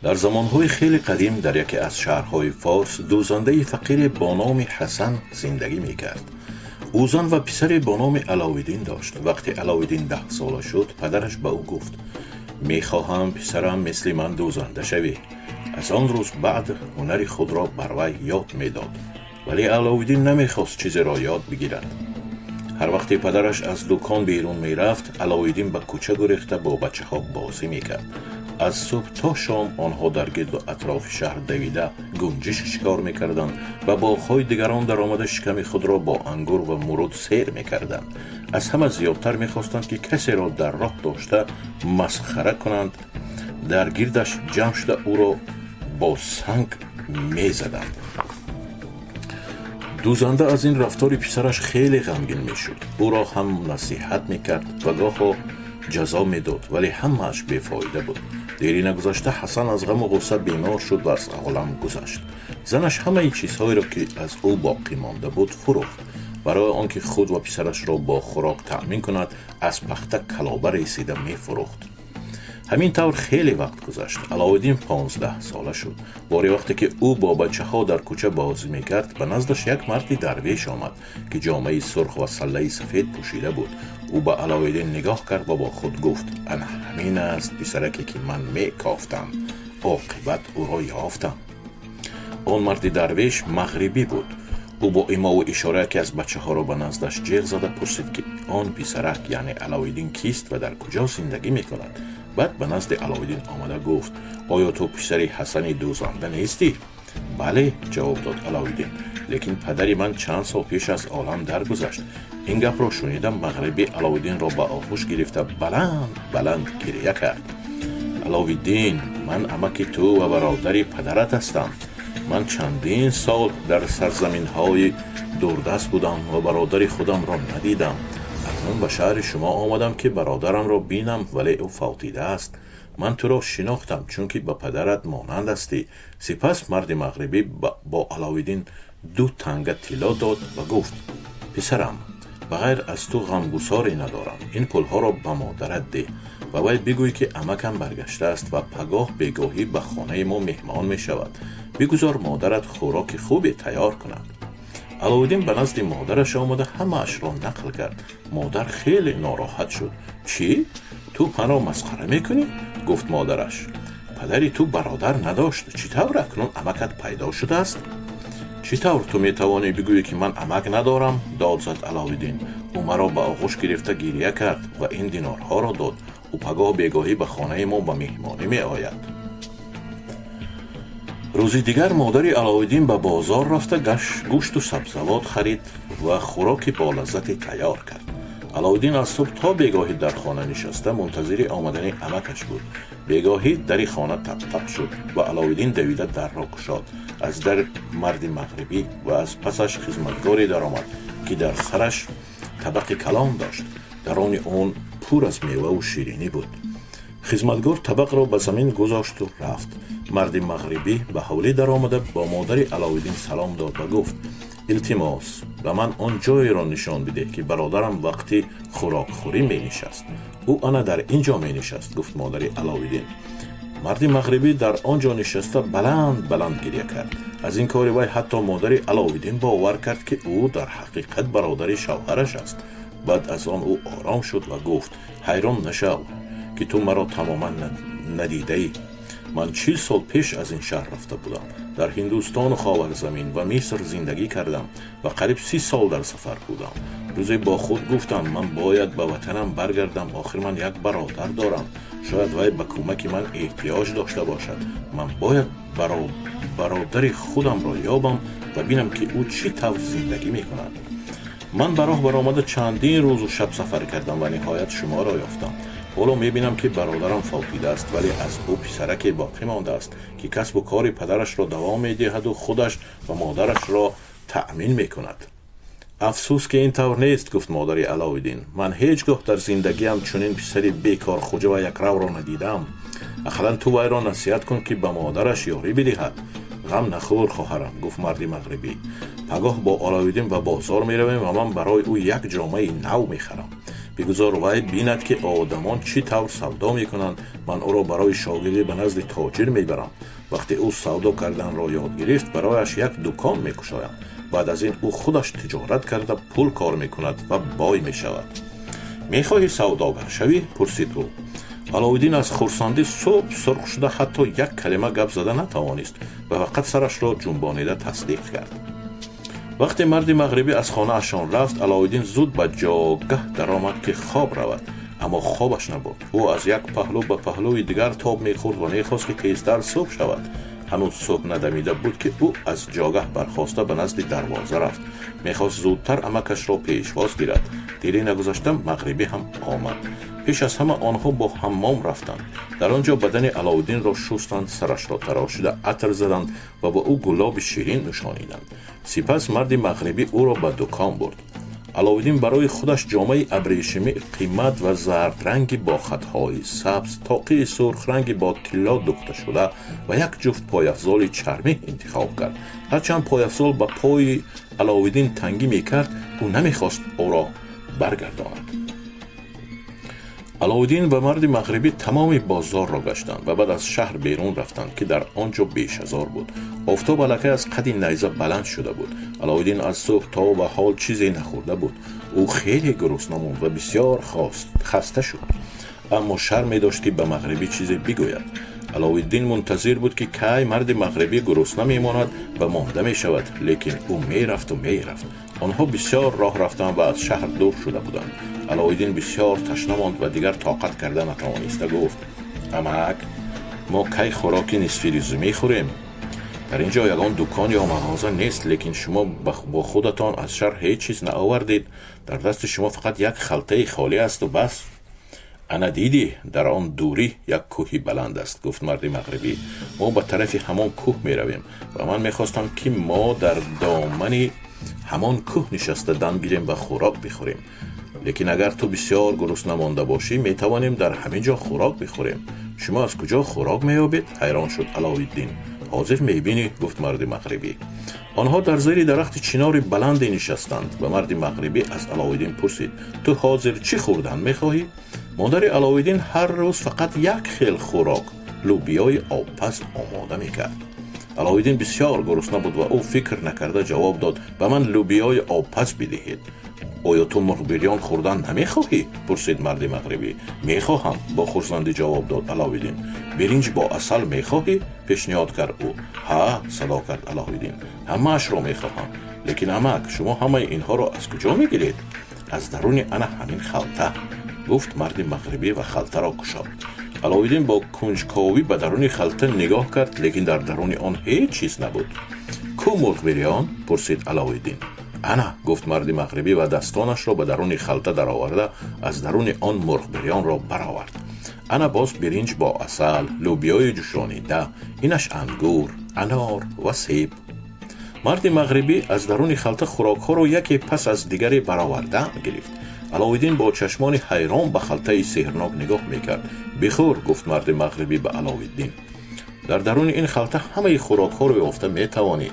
Дар замонҳои хеле қадим дар яке аз шаҳрҳои форс дӯзандаи фақире бо номи Ҳасан зиндагӣ мекард. Ӯ зан ва писаре бо номи Аловиддин дошт. Вақте Аловиддин 10 сола шуд, падараш ба ӯ гуфт: «Мехоҳам, писарам, мисли ман дӯзанда шавӣ». Аз он рӯз баъд ҳунари худро бар вай ёд медод, вале Аловиддин намехост чизеро ёд бигирад. Ҳар вақте падараш аз дукон берун мерафт, Аловиддин ба кӯча гурехта бо бачаҳо бозӣ мекард. Аз субҳ то шом онҳо дар гирду атрофи шаҳр давида гунҷишк шикор мекарданд, ба боғҳои дигарон даромада шиками худро бо ангур ва муруд сер мекарданд. Аз ҳама зиёдтар мехостанд, ки касеро дар роҳ дошта масхара кунанд, дар гирдаш ҷамъ шуда ӯро бо санг мезаданд. Дӯзанда аз ин рафтори писараш хеле ғамгин мешуд. Ӯро ҳам насиҳат мекард ва гоҳо ҷазо медод, вале ҳамааш бефоида буд. Дери нагузашта Ҳасан аз ғаму ғусса бемор шуд ва аз олам гузашт. Занаш ҳамаи чизҳоеро, ки аз ӯ боқӣ монда буд, фурӯхт. Барои он ки худ ва писарашро бо хӯрок таъмин кунад, аз пахта калоба ресида мефурӯхт. Ҳамин тавр хеле вақт гузашт. Аловиддин 15 сола шуд. Боре, вақте ки ӯ бо бачаҳо дар кӯча бозӣ мекард, ба наздаш як марди дарвеш омад, ки ҷомаи сурх ва саллаи сафед пӯшида буд. Ӯ ба Аловиддин нигоҳ кард ва бо худ гуфт: «Ана ҳамин аст писараке, ки ман мекофтам. Оқибат ӯро ёфтам». Он марди дарвеш мағрибӣ буд. Ӯ бо имову ишора яке аз бачаҳоро ба наздаш ҷеғ зада пурсид, ки он писарак, яъне Аловиддин, кист ва дар куҷо зиндагӣ мекунад. Баъд ба назди Аловиддин омада гуфт: «Оё ту писари Ҳасани дӯзанда нестӣ?» «Бале», ҷавоб дод Аловиддин, «лекин падари ман чанд сол пеш аз олам даргузашт». Ин гапро шунида, мағрибӣ Аловиддинро ба оғӯш гирифта, баланд баланд гиря кард: «Аловиддин, ман амаки ту ва бародари падарат ҳастам. Ман чандин сол дар сарзаминҳои дурдаст будам ва бародари худамро надидам. Акнун ба шаҳри шумо омадам, ки бародарамро бинам, вале ӯ фавтидааст. Ман туро шинохтам, чунки ба падарат монанд ҳастӣ». Сипас марди мағрибӣ бо Аловиддин ду танга тилло дод ва гуфт: «Писарам, ба ғайр аз ту ғамгусоре надорам. Ин пулҳоро ба модарат деҳ. Ба вай бигӯй, ки амакам баргаштааст ва пагоҳ бегоҳӣ ба хонаи мо меҳмон мешавад. Бигузор модарат хӯроки хубе тайёр кунад». Аловиддин ба назди модараш омада ҳамаашро нақл кард. Модар хеле нороҳат шуд. «Чӣ, ту маро масхара мекунӣ?» гуфт модараш. «Падари ту бародар надошт. Чӣ тавр акнун амакат пайдо шудааст?» «Чӣ тавр ту метавонӣ бигӯӣ, ки ман амак надорам?» дод зад Аловиддин. «Ӯ маро ба оғӯш гирифта гиря кард ва ин динорҳоро дод. Ӯ пагоҳ бегоҳӣ ба хонаи мо ба меҳмонӣ меояд». Рӯзи дигар модари Аловиддин ба бозор рафта гӯшту сабзавот харид ва хӯроки болаззате тайёр кард. Аловиддин аз субҳ то бегоҳӣ дар хона нишаста мунтазири омадани амакаш буд. Бегоҳӣ дари хона тақтақ шуд ва Аловиддин давида дарро кушод. Аз дар марди мағрибӣ ва аз пасаш хизматгоре даромад, ки дар сараш табақи калон дошт. Даруни он пур аз меваву ширинӣ буд. Хизматгор табақро ба замин гузошту рафт. Марди мағрибӣ ба ҳавлӣ даромада бо модари Аловиддин салом дод ва гуфт: «Илтимос, ба ман он ҷоеро нишон бидеҳ, ки бародарам вақти хӯрокхӯрӣ менишаст». «Ӯ ана дар ин ҷо менишаст», гуфт модари Аловиддин. Марди мағрибӣ дар он ҷо нишаста баланд баланд гиря кард. Аз ин кори вай ҳатто модари Аловиддин бовар кард, ки ӯ дар ҳақиқат бародари шавҳараш аст. Баъд аз он ӯ ором шуд ва гуфт: «Ҳайрон нашав, ки ту маро тамоман надидаӣ. Ман 40 сол пеш аз ин шаҳр рафта будам. Дар Ҳиндустону Ховарзамин ва Миср зиндагӣ кардам ва қариб 30 сол дар сафар будам. Рӯзе бо худ гуфтам: ман бояд ба ватанам баргардам. Охир ман як бародар дорам. Шояд вай ба кӯмаки ман эҳтиёҷ дошта бошад. Ман бояд бародари худамро ёбам ва бинам, ки ӯ чӣ тавр зиндагӣ мекунад. Ман ба роҳ баромада чандин рӯзу шаб сафар кардам ва ниҳоят шуморо ёфтам. Ҳоло мебинам, ки бародарам фавтидааст, вале аз ӯ писараке боқӣ мондааст, ки касбу кори падарашро давом медиҳаду худаш ва модарашро таъмин мекунад». «Афсӯс, ки ин тавр нест», гуфт модари Аловиддин. «Ман ҳеҷ гоҳ дар зиндагиам чунин писари бекорхӯҷа ва якравро надидам. Ақаллан ту вайро насиҳат кун, ки ба модараш ёрӣ бидиҳад». «Ғам нахӯр, хоҳарам», гуфт марди мағрибӣ. «Пагоҳ бо Аловиддин ба бозор меравем ва ман барои ӯ як ҷомаи нав мехарам. Бигузор вай бинад, ки одамон чӣ тавр савдо мекунанд. Ман ӯро барои шогирдӣ ба назди тоҷир мебарам. Вақте ӯ савдо карданро ёд гирифт, барояш як дукон мекушоям. Баъд аз ин ӯ худаш тиҷорат карда, пул кор мекунад ва бой мешавад. Мехоҳӣ савдогар шавӣ? Пурсид ӯ. Аловиддин аз хурсандӣ суб сурх шуда, ҳатто як калима гап зада натавонист ва фақат сарашро ҷунбонида тасдиқ кард. Вақте марди мағрибӣ аз хонаашон рафт, Аловиддин зуд ба ҷогаҳ даромад, ки хоб равад, аммо хобаш набурд. Ӯ аз як паҳлӯ ба паҳлӯи дигар тоб мехӯрд ва мехост, ки тезтар субҳ шавад. Ҳанӯз субҳ надамида буд, ки ӯ аз ҷогаҳ бархоста, ба назди дарвоза рафт. Мехост зудтар амакашро пешвоз гирад. Дере нагузашта мағрибӣ ҳам омад. Пеш аз ҳама онҳо бо ҳаммом рафтанд. Дар он ҷо бадани Аловиддинро шустанд, сарашро тарошида, атр заданд ва ба ӯ гулоби ширин нӯшониданд. Сипас марди мағрибӣ ӯро ба дукон бурд. Аловиддин барои худаш ҷомаи абрешимии қимат ва зардранги бо хатҳои сабз, тоқии сурхранги бо тилло духта шуда ва як ҷуфт пойафзоли чармӣ интихоб кард. Ҳарчанд пойафзол ба пои Аловиддин тангӣ мекард, ӯ намехост ӯро баргардонад. Аловиддин ва марди мағрибӣ тамоми бозорро гаштанд ва баъд аз шаҳр берун рафтанд, ки дар он ҷо бешазор буд. Офтоб аллакай аз қади найза баланд шуда буд. Аловиддин аз субҳ то ба ҳол чизе нахӯрда буд. Ӯ хеле гурусна монд ва бисёр хаста шуд, аммо шарм медошт, ки ба мағрибӣ чизе бигӯяд. Аловиддин мунтазир буд, ки кай марди мағрибӣ гурусна мемонад ва монда мешавад, лекин ӯ мерафту мерафт. Онҳо бисёр роҳ рафтанд ва аз шаҳр дур шуда буданд. Аловиддин бисёр ташна монд ва дигар тоқат карда натавониста гуфт: «Амак, мо кай хӯроки нисфирӯзӣ мехӯрем? Дар ин ҷо ягон дукон ё мағоза нест, лекин шумо бо худатон аз шаҳр ҳеҷ чиз наовардед. Дар дасти шумо фақат як халтаи холӣ асту бас». «Ана дидӣ, дар он дурӣ як кӯҳи баланд аст», гуфт марди мағрибӣ. «Мо ба тарафи ҳамон кӯҳ меравем ва ман мехостам, ки мо дар домани ҳамон кӯҳ нишаста дам гирем ва хӯрок бихӯрем. Лекин агар ту бисёр гурусна монда бошӣ, метавонем дар ҳамин ҷо хӯрок бихӯрем». «Шумо аз куҷо хӯрок меёбед?» ҳайрон шуд Аловиддин. «Ҳозир мебинӣ», гуфт марди мағрибӣ. Онҳо дар зери дарахти чинори баланде нишастанд ва марди мағрибӣ аз Аловиддин пурсид: «Ту ҳозир чӣ хӯрдан мехоҳӣ?» Модари Аловиддин ҳар рӯз фақат як хел хӯрок, лӯбиёи обпаз омода мекард. Аловиддин бисёр гурусна буд ва ӯ фикр накарда ҷавоб дод: «Ба ман лӯбиёи обпаз бидиҳед». «Оё ту мурғбирён хӯрдан намехоҳӣ?» пурсид марди мағрибӣ. «Мехоҳам», бо хурсандӣ ҷавоб дод Аловиддин. «Биринҷ бо асал мехоҳӣ?» пешниҳод кард ӯ. «Ҳа», садо кард Аловиддин, «ҳамаашро мехоҳам. Лекин, амак, шумо ҳамаи инҳоро аз куҷо мегиред?» «Аз даруни ана ҳамин халта», гуфт марди мағрибӣ ва халтаро кушод. Аловиддин бо кунҷковӣ ба даруни халта нигоҳ кард, лекин дар даруни он ҳеҷ чиз набуд. «Ку мурғбирён?» пурсид Аловиддин. «Ана», гуфт марди мағрибӣ ва дастонашро ба даруни халта дароварда, аз даруни он мурғбирёнро баровард. «Ана боз биринҷ бо асал, лӯбиёи ҷӯшонида, инаш ангур, анор ва себ». Марди мағрибӣ аз даруни халта хӯрокҳоро яке пас аз дигаре баровардан гирифт. Аловиддин бо чашмони ҳайрон ба халтаи сеҳрнок нигоҳ мекард. «Бихӯр», гуфт марди мағрибӣ ба Аловиддин. «Дар даруни ин халта ҳамаи хӯрокҳоро ёфта метавонӣ.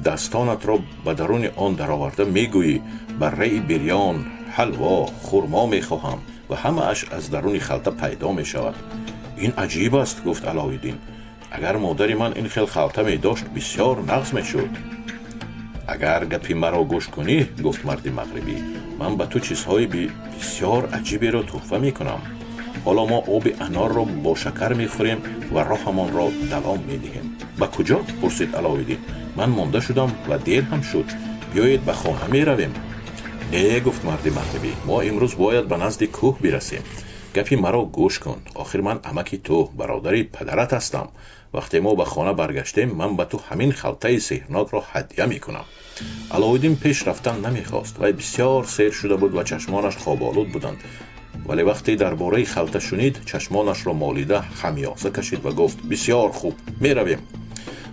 Дастонатро ба даруни он дароварда, мегӯӣ: барраи бирён, ҳалво, хурмо мехоҳам, ва ҳамааш аз даруни халта пайдо мешавад». «Ин аҷиб аст», гуфт Аловиддин. «Агар модари ман ин хел халта медошт, бисёр нағз мешуд». «Агар гапи маро гӯш кунӣ», гуфт марди мағрибӣ, «ман ба ту чизҳои бисёр аҷиберо тӯҳфа мекунам. Ҳоло мо оби анорро бо шакар мехӯрем ва роҳамонро давом медиҳем». «Ба куҷо?» пурсид Аловиддин. «Ман монда шудам ва дер ҳам шуд. Биёед, ба хона меравем». «Не», гуфт марди мағрибӣ, «мо имрӯз бояд ба назди кӯҳ бирасем. Гапи маро гӯш кун. Охир ман амаки ту, бародари падарат ҳастам. Вақте мо ба хона баргаштем, ман ба ту ҳамин халтаи сеҳрнокро ҳадя мекунам». Аловиддин пеш рафтан намехост. Вай бисёр сер шуда буд ва чашмонаш хоболуд буданд, вале вақте дар бораи халта шунид, чашмонашро молида, хамёза кашид ва гуфт: «Бисёр хуб, меравем».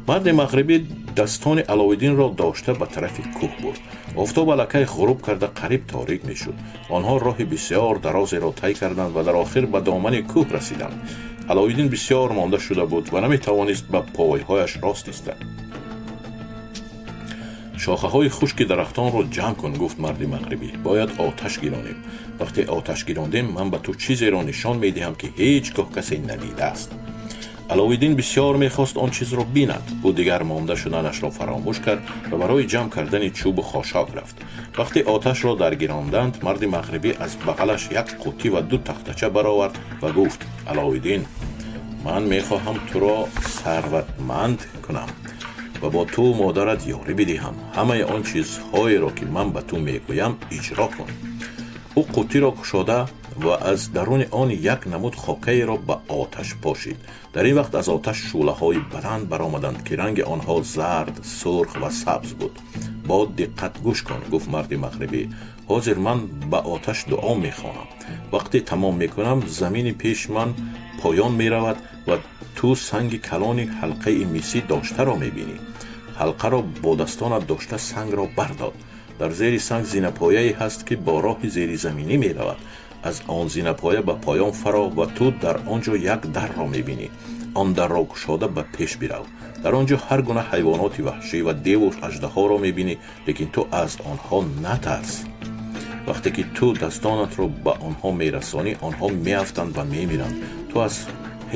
Марди мағрибӣ дастони Аловиддинро дошта, ба тарафи кӯҳ бурд. Офтоб аллакай ғуруб карда, қариб торик мешуд. Онҳо роҳи бисёр дарозеро тай карданд ва дар охир ба домани кӯҳ расиданд. Аловиддин бисёр монда шуда буд ва наметавонист ба пойҳояш рост истад. Шохаҳои хушки дарахтонро ҷамъ кун, гуфт марди мағрибӣ. Бояд оташ гиронем. Вақте оташ гирондем, ман ба ту чизеро нишон медиҳам, ки ҳеҷ гоҳ касе надидааст. Аловиддин бисёр мехост он чизро бинад. Ӯ дигар монда шуданашро фаромӯш кард ва барои ҷамъ кардани чӯбу хошок рафт. Вақте оташро даргиронданд, марди мағрибӣ аз бағалаш як қуттӣ ва ду тахтача баровард ва гуфт: «Аловиддин, ман мехоҳам туро сарватманд кунам ва бо ту модарат ёрӣ бидиҳам. Ҳамаи он чизҳоеро, ки ман ба ту мегӯям, иҷро кун». Ӯ қуттиро кушода ва аз даруни он як намуд хокаеро ба оташ пошид. Дар ин вақт аз оташ шӯълаҳои баланд баромаданд, ки ранги онҳо зард, сурх ва сабз буд. «Бо диққат гӯш кун, — гуфт марди мағрибӣ. — Ҳозир ман ба оташ дуо мехонам. Вақте тамом мекунам, замини пеши ман поён меравад ва ту санги калони ҳалқаи мисӣ доштаро мебинӣ. Ҳалқаро бо дастонат дошта, сангро бардор. Дар зери санг зинапояе ҳаст, ки бо роҳи зеризаминӣ меравад. Аз он зинапоя ба поён фаро ва ту дар он ҷо як дарро мебинӣ. Он дарро кушода, ба пеш бирав. Дар он ҷо ҳар гуна ҳайвоноти ваҳшӣ ва деву аждаҳоро мебинӣ, лекин ту аз онҳо натарс. Вақте ки ту дастонатро ба онҳо мерасонӣ, онҳо меафтанд ва мемиранд. Ту аз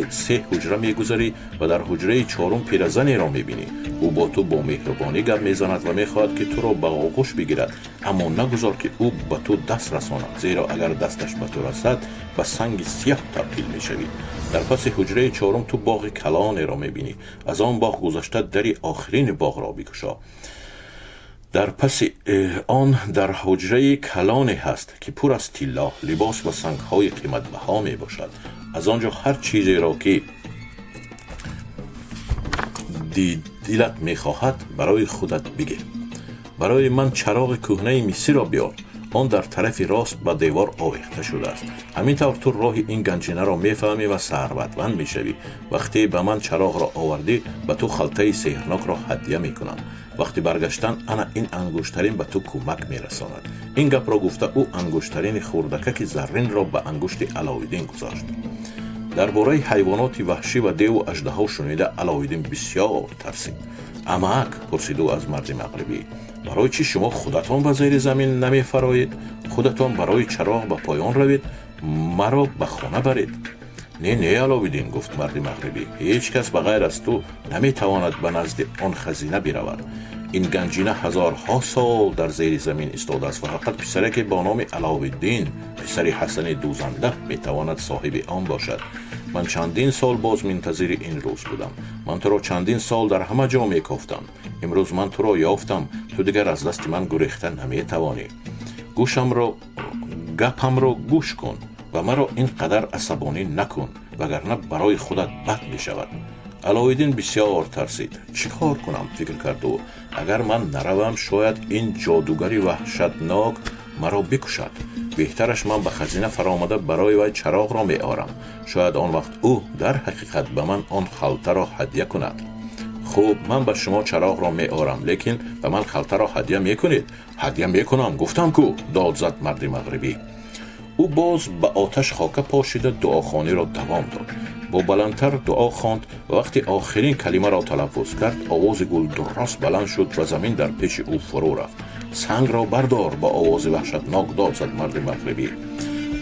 се ҳуҷра мегузарӣ ва дар ҳуҷраи чорум пиразанеро мебинӣ. Ӯ бо ту бо меҳрубонӣ гап мезанад ва мехоҳад, ки туро ба оғӯш бигирад, аммо нагузор, ки ӯ ба ту даст расонад, зеро агар дасташ ба ту расад, ба санги сиёҳ табдил мешавӣ. Дар паси ҳуҷраи чорум ту боғи калонеро мебинӣ. Аз он боғ гузашта, дари охирини боғро бикушо. Дар паси он дар ҳуҷраи калоне ҳаст, ки пур аз тилло, либос ва сангҳои қиматбаҳо мебошад. Аз он ҷо ҳар чизеро, ки дилат мехоҳад, барои худат бигир. Барои ман чароғи кӯҳнаи мисиро биёр. Он дар тарафи рост ба девор овехта шудааст. Ҳамин тавр ту роҳи ин ганҷинаро мефаҳмӣ ва сарватманд мешавӣ. Вақте ба ман чароғро овардӣ, ба ту халтаи сеҳрнокро ҳадя мекунам. Вақти баргаштан ана ин ангуштарин ба ту кӯмак мерасонад». Ин гапро гуфта, ӯ ангуштарини хурдакаки зарринро ба ангушти Алоиддин гузошт. Дар бораи ҳайвоноти ваҳшӣ ва деву аждаҳо шунида, Алоиддин бисёр тарсид. «Амак, — пурсид ӯ аз марди мағрибӣ, — барои чӣ шумо худатон ба зери замин намефароед? Худатон барои чароғ ба поён равед, маро ба хона баред». «Не, не, Аловиддин, — гуфт марди мағрибӣ. — Ҳеҷ кас ба ғайр аз ту наметавонад ба назди он хазина биравад. Ин ганҷина ҳазорҳо сол дар зери замин истодааст ва фақат писараке бо номи Аловиддин, писари Ҳасани дӯзанда, метавонад соҳиби он бошад. Ман чандин сол боз мунтазири ин рӯз будам. Ман туро чандин сол дар ҳама ҷо мекофтам. Имрӯз ман туро ёфтам. Ту дигар аз дасти ман гурехта наметавонӣ. Гӯшамро, гапамро гӯш кун ва маро ин қадар асабонӣ накун, вагарна барои худат бад мешавад». Алоиддин бисёр тарсид. «Чӣ кор кунам?» — фикр кард ӯ. «Агар ман наравам, шояд ин ҷодугари ваҳшатнок маро бикушад. Беҳтараш ман ба хазина фаромада, барои вай чароғро меорам. Шояд он вақт ӯ дар ҳақиқат ба ман он халтаро ҳадя кунад. Хуб, ман ба шумо чароғро меорам, лекин ба ман халтаро ҳадя мекунед». «Ҳадя мекунам, гуфтам ку», — дод зад марди мағрибӣ. Ӯ боз ба оташ хока пошида, дуохониро давом дод. Бо баландтар дуо хонд ва вақте охирин калимаро талаффуз кард, овози гулдуррос баланд шуд ва замин дар пеши ӯ фурӯ рафт. «Сангро бардор», — бо овози ваҳшатнок дод зад марди мағрибӣ.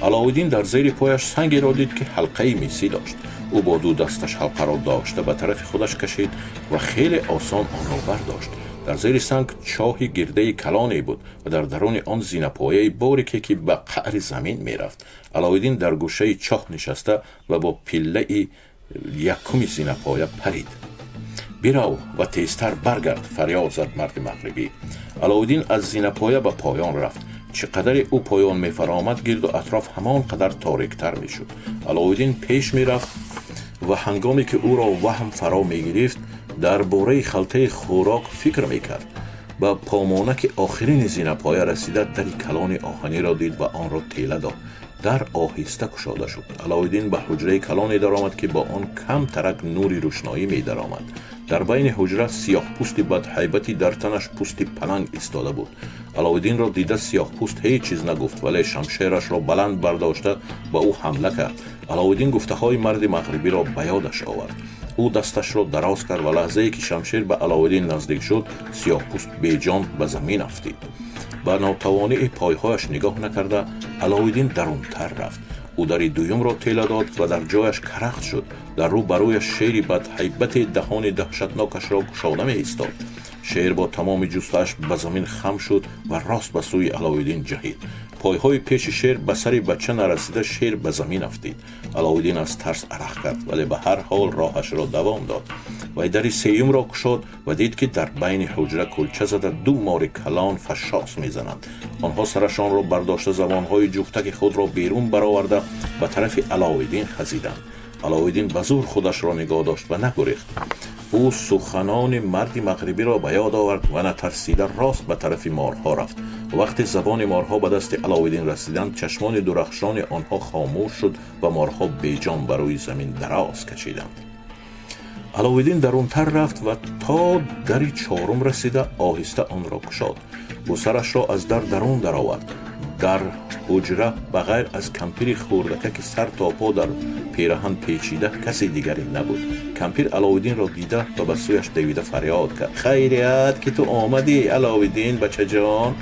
Алоуддин дар зери пояш сангеро дид, ки ҳалқаи мисӣ дошт. Ӯ бо ду дасташ ҳалқаро дошта, ба тарафи худаш кашид ва хеле осон онро бардошт. Дар зери санг чоҳи гирдаи калоне буд ва дар даруни он зинапояи борике, ки ба қаъри замин мерафт. Алоиддин дар гӯшаи чоҳ нишаста ва бо пиллаи якуми зинапоя парид. «Бирав ва тезтар баргард», — фарёд зад марди мағрибӣ. Алоуддин аз зинапоя ба поён рафт. Чӣ қадаре ӯ поён мефаромад, гирду атроф ҳамон қадар ториктар мешуд. Алоуддин пеш мерафт ва ҳангоме ки ӯро ваҳм фаро мегирифт, дар бораи халтаи хӯрок фикр мекард. Ба помонаки охирини зинапоя расида, дари калони оҳаниро дид ва онро тела дод. Дар оҳиста кушода шуд. Алоиддин ба ҳуҷраи калоне даромад, ки бо он камтарак нури рӯшноӣ медаромад. Дар байни ҳуҷра сиёҳпӯсти бадҳайбати дар танаш пӯсти паланг истода буд. Алоиддинро дида, сиёҳпӯст ҳеҷ чиз нагуфт, вале шамшерашро баланд бардошта, ба ӯ ҳамла кард. Алоиддин гуфтаҳои марди мағрибиро ба ёдаш овард. Ӯ дасташро дароз кард ва лаҳзае ки шамшер ба Аловиддин наздик шуд, сиёҳпӯст беҷон ба замин афтид. Ба нотавонии пойҳояш нигоҳ накарда, Аловиддин дарунтар рафт. Ӯ дари дуюмро тела дод ва дар ҷояш карахт шуд. Дар рӯ ба рӯяш шери бадҳайбате даҳони даҳшатнокашро кушода меистод. Шер бо тамоми ҷуссааш ба замин хам шуд ва рост ба сӯи Аловиддин ҷаҳид. Пойҳои пеши шер ба сари бача нарасида, шер ба замин афтид. Аловиддин аз тарс арақ кард, вале ба ҳар ҳол роҳашро давом дод. Вай дари сеюмро кушод ва дид, ки дар байни ҳуҷра кулча зада ду мори калон фашшос мезананд. Онҳо сарашонро бардошта, забонҳои ҷуфтаки худро берун бароварда, ба тарафи Аловиддин хазиданд. Аловиддин ба зӯр худашро нигоҳ дошт ва нагурехт. Ӯ суханони марди мағрибиро ба ёд овард ва натарсида рост ба тарафи морҳо рафт. Вақте забони морҳо ба дасти Аловиддин расиданд, чашмони дурахшони онҳо хомӯш шуд ва морҳо беҷон ба рӯи замин дароз кашиданд. Аловиддин дарунтар рафт ва то дари чорум расида, оҳиста онро кушод. Ӯ сарашро аз дар дарун даровард. Дар ҳуҷра ба ғайр аз кампири хурдака, ки сар то по дар пираҳан печида, касе дигаре набуд. Кампир Аловиддинро дида ва ба сӯяш давида фарёд кард: «Хайрият, ки ту омадӣ, Аловиддин бачаҷон!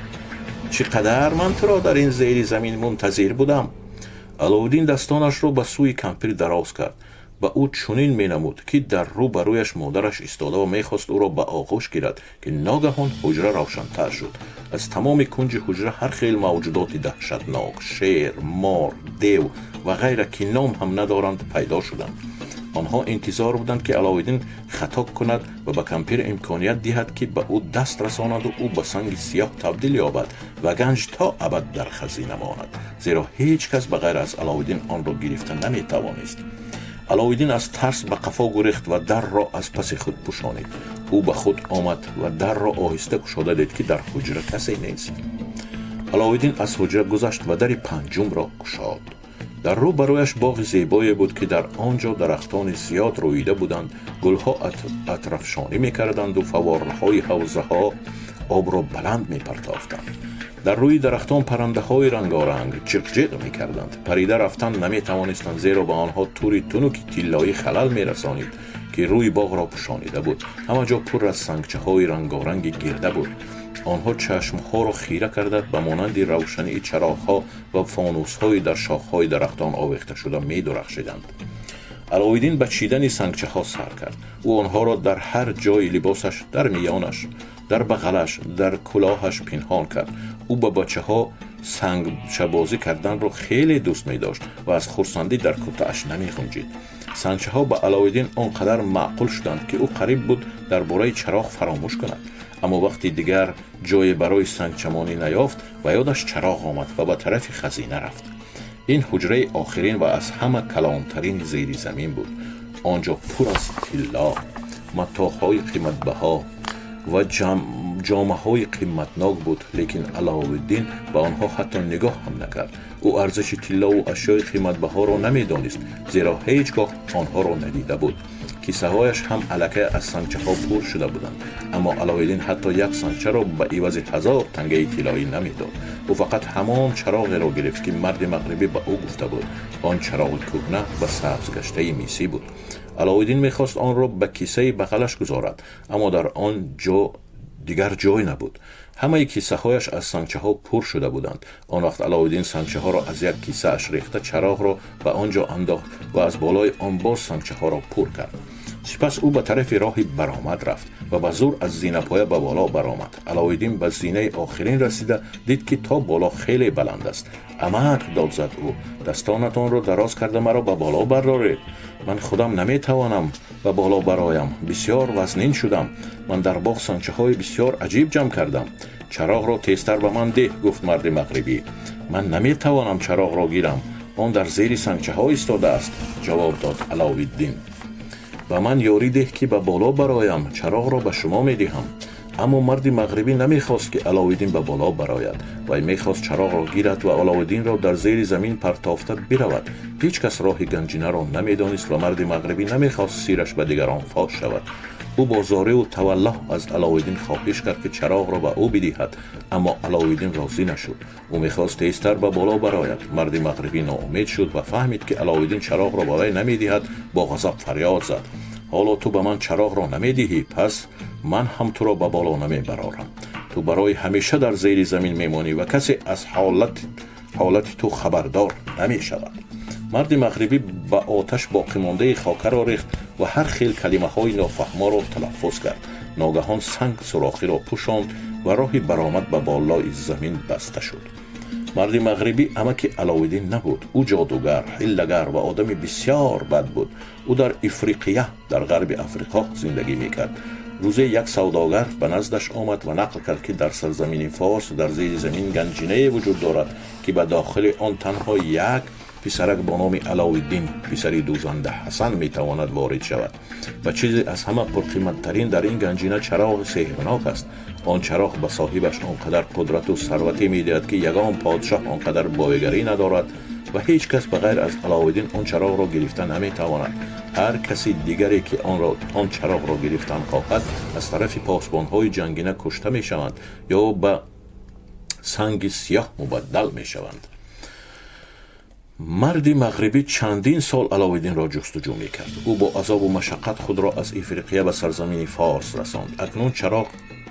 Чӣ қадар ман туро дар ин зери замин мунтазир будам!» Аловиддин дастонашро ба сӯи кампир дароз кард. Ба ӯ чунин менамуд, ки дар рӯ ба рӯяш модараш истода ва мехост ӯро ба оғӯш гирад, ки ногаҳон ҳуҷра равшантар шуд. Аз тамоми кунҷи ҳуҷра ҳар хел мавҷудоти даҳшатнок, шер, мор, дев ва ғайра, ки ном ҳам надоранд, пайдо шуданд. Онҳо интизор буданд, ки Аловиддин хато кунад ва ба кампир имконият диҳад, ки ба ӯ даст расонаду ӯ ба санги сиёҳ табдил ёбад ва ганҷ то абад дар хазина монад, зеро ҳеҷ кас ба ғайр аз Аловиддин онро гирифта наметавонист. Аловиддин аз тарс ба қафо гурехт ва дарро аз паси худ пӯшонид. Ӯ ба худ омад ва дарро оҳиста кушода дид, ки дар ҳуҷра касе нест. Аловиддин аз ҳуҷра гузашт ва дари панҷумро кушод. Дар рӯ ба рӯяш боғи зебое буд, ки дар он ҷо дарахтони зиёд рӯида буданд, гулҳо атрафшонӣ мекарданду фаввораҳои ҳавзаҳо обро баланд мепартофтанд. Дар рӯи дарахтон паррандаҳои рангоранг ҷиқҷиқ мекарданд. Парида рафтан наметавонистанд, зеро ба онҳо тури тунуки тиллоӣ халал мерасонид, ки рӯи боғро пӯшонида буд. Ҳама ҷо пур аз сангчаҳои рангоранги гирда буд. Онҳо чашмҳоро хира карда, ба монанди равшании чароғҳо ва фонусҳои дар шохҳои дарахтон овехташуда медурахшиданд. Аловиддин ба чидани сангчаҳо сар кард. Ӯ онҳоро дар ҳар ҷои либосаш, дар миёнаш, дар бағалаш, дар кулоҳаш пинҳон кард. Ӯ ба бачаҳо сангчабозӣ карданро хеле дӯст медошт ва аз хурсандӣ дар куртааш намеғунҷид. Сангчаҳо ба Аловиддин он қадар маъқул шуданд, ки ӯ қариб буд дар бораи чароғ фаромӯш кунад. Аммо вақти дигар ҷое барои сангчамонӣ наёфт, ба ёдаш чароғ омад ва ба тарафи хазина рафт. Ин ҳуҷраи охирин ва аз ҳама калонтарин зери замин буд. Он ҷо пур аз тилло, матоъҳои қиматбаҳо ва ҷомаҳои қиматнок буд, лекин Аловиддин ба онҳо ҳатто нигоҳ ҳам накард. Ӯ арзиши тиллову ашёи қиматбаҳоро намедонист, зеро ҳеҷ гоҳ онҳоро надида буд. Кисаҳояш ҳам аллакай аз сангчаҳо пур шуда буданд, аммо Аловиддин ҳатто як сангчаро ба ивази 1000 тангаи тиллоӣ намедод. Ӯ фақат ҳамон чароғеро гирифт, ки марди мағрибӣ ба ӯ гуфта буд. Он чароғи кӯҳна ва сабзгаштаи мисӣ буд. Аловиддин мехост онро ба кисаи бағалаш гузорад, аммо дар он ҷо дигар ҷой набуд. Ҳамаи кисаҳояш аз сангчаҳо пур шуда буданд. Он вақт Аловиддин сангчаҳоро аз як кисааш рехта, чароғро ба он ҷо андохт ва аз болои он боз сангчаҳоро пур кард. Сипас ӯ ба тарафи роҳи баромад рафт ва ба зӯр аз зинапоя ба боло баромад. Аловиддин ба зинаи охирин расида дид, ки то боло хеле баланд аст. «Амак!» — дод зад ӯ. «Дастонатонро дароз карда, маро ба боло бардоред. Ман худам наметавонам ба боло бароям, бисьёр вазнин шудам. Ман дар боғ сангчаҳои бисьёр аҷиб ҷамъ кардам». «Чароғро тезтар ба ман деҳ», — гуфт марди мағрибӣ. «Ман наметавонам чароғро гирам, он дар зери сангчаҳо истодааст», — ҷавоб дод Аловиддин. «Ба ман ёрӣ деҳ, ки ба боло бароям, чароғро ба шумо медиҳам». Аммо марди мағрибӣ намехост, ки Аловиддин ба боло барояд. Вай мехост чароғро гирад ва Аловиддинро дар зери замин партофта биравад. Ҳеҷ кас роҳи ганҷинаро намедонист ва марди мағрибӣ намехост сираш ба дигарон фош шавад. Ӯ бо зориву таваллоҳ аз Аловиддин хоҳиш кард, ки чароғро ба ӯ бидиҳад, аммо Аловиддин розӣ нашуд. Ӯ мехост тезтар ба боло барояд. Марди мағрибӣ ноумед шуд ва фаҳмид, ки Аловиддин чароғро ба вай намедиҳад. Бо ғазаб фарёд зад: Ҳоло ту ба ман чароғро намедиҳӣ, пас ман ҳам туро ба боло намебарорам. Ту барои ҳамеша дар зери замин мемонӣ ва касе аз ҳолати ту хабардор намешавад. Марди мағрибӣ ба оташ боқимондаи хокаро рехт ва ҳар хел калимаҳои нофаҳморо талаффуз кард. Ногаҳон санг сурохиро пӯшонд ва роҳи баромад ба болои замин баста шуд. Марди мағрибӣ амаки Аловиддин набуд. Ӯ ҷодугар, ҳиллагар ва одами бисёр бад буд. Ӯ дар Ифриқия, дар ғарби Африқо зиндагӣ мекард. Рӯзе як савдогар ба наздаш омад ва нақл кард, ки дар сарзамини Форс дар зери замин ганҷинае вуҷуд дорад, ки ба дохили он танҳо як писарак бо номи Аловиддин, писари дӯзанда Ҳасан, метавонад ворид шавад ва чизе аз ҳама пурқиматтарин дар ин ганҷина чароғи сеҳрнок аст. Он чароғ ба соҳибаш он қадар қудрату сарватӣ медиҳад, ки ягон подшоҳ он қадар боигарӣ надорад ва ҳеҷ кас ба ғайр аз Аловиддин он чароғро гирифта наметавонад. Ҳар каси дигаре, ки он чароғро гирифтан хоҳад, аз тарафи посбонҳои ганҷина кушта мешаванд ё ба санги сиёҳ мубаддал мешаванд. Марди мағрибӣ чандин сол Аловиддинро ҷустуҷӯ мекард. Ӯ бо азобу машаққат худро аз Ифриқия ба сарзамини Форс расонд. Акнун чароғ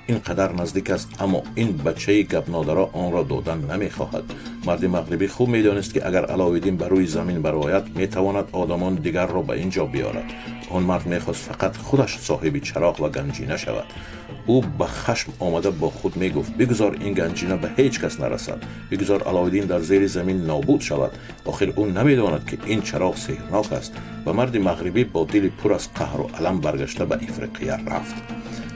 ин қадар наздик аст, аммо ин бачаи гапнодаро онро додан намехоҳад. Марди мағрибӣ хуб медонист, ки агар Аловиддин ба рӯи замин барояд, метавонад одамони дигарро ба ин ҷо биёрад. Он мард мехост фақат худаш соҳиби чароғ ва ганҷина шавад. Ӯ ба хашм омада бо худ мегуфт: «Бигузор ин ганҷина ба ҳеҷ кас нарасад, бигузор Аловиддин дар зери замин нобуд шавад. Охир ӯ намедонад, ки ин чароғ сеҳрнок аст». Ва марди мағрибӣ бо дили пур аз қаҳру алам баргашта ба Ифриқия рафт.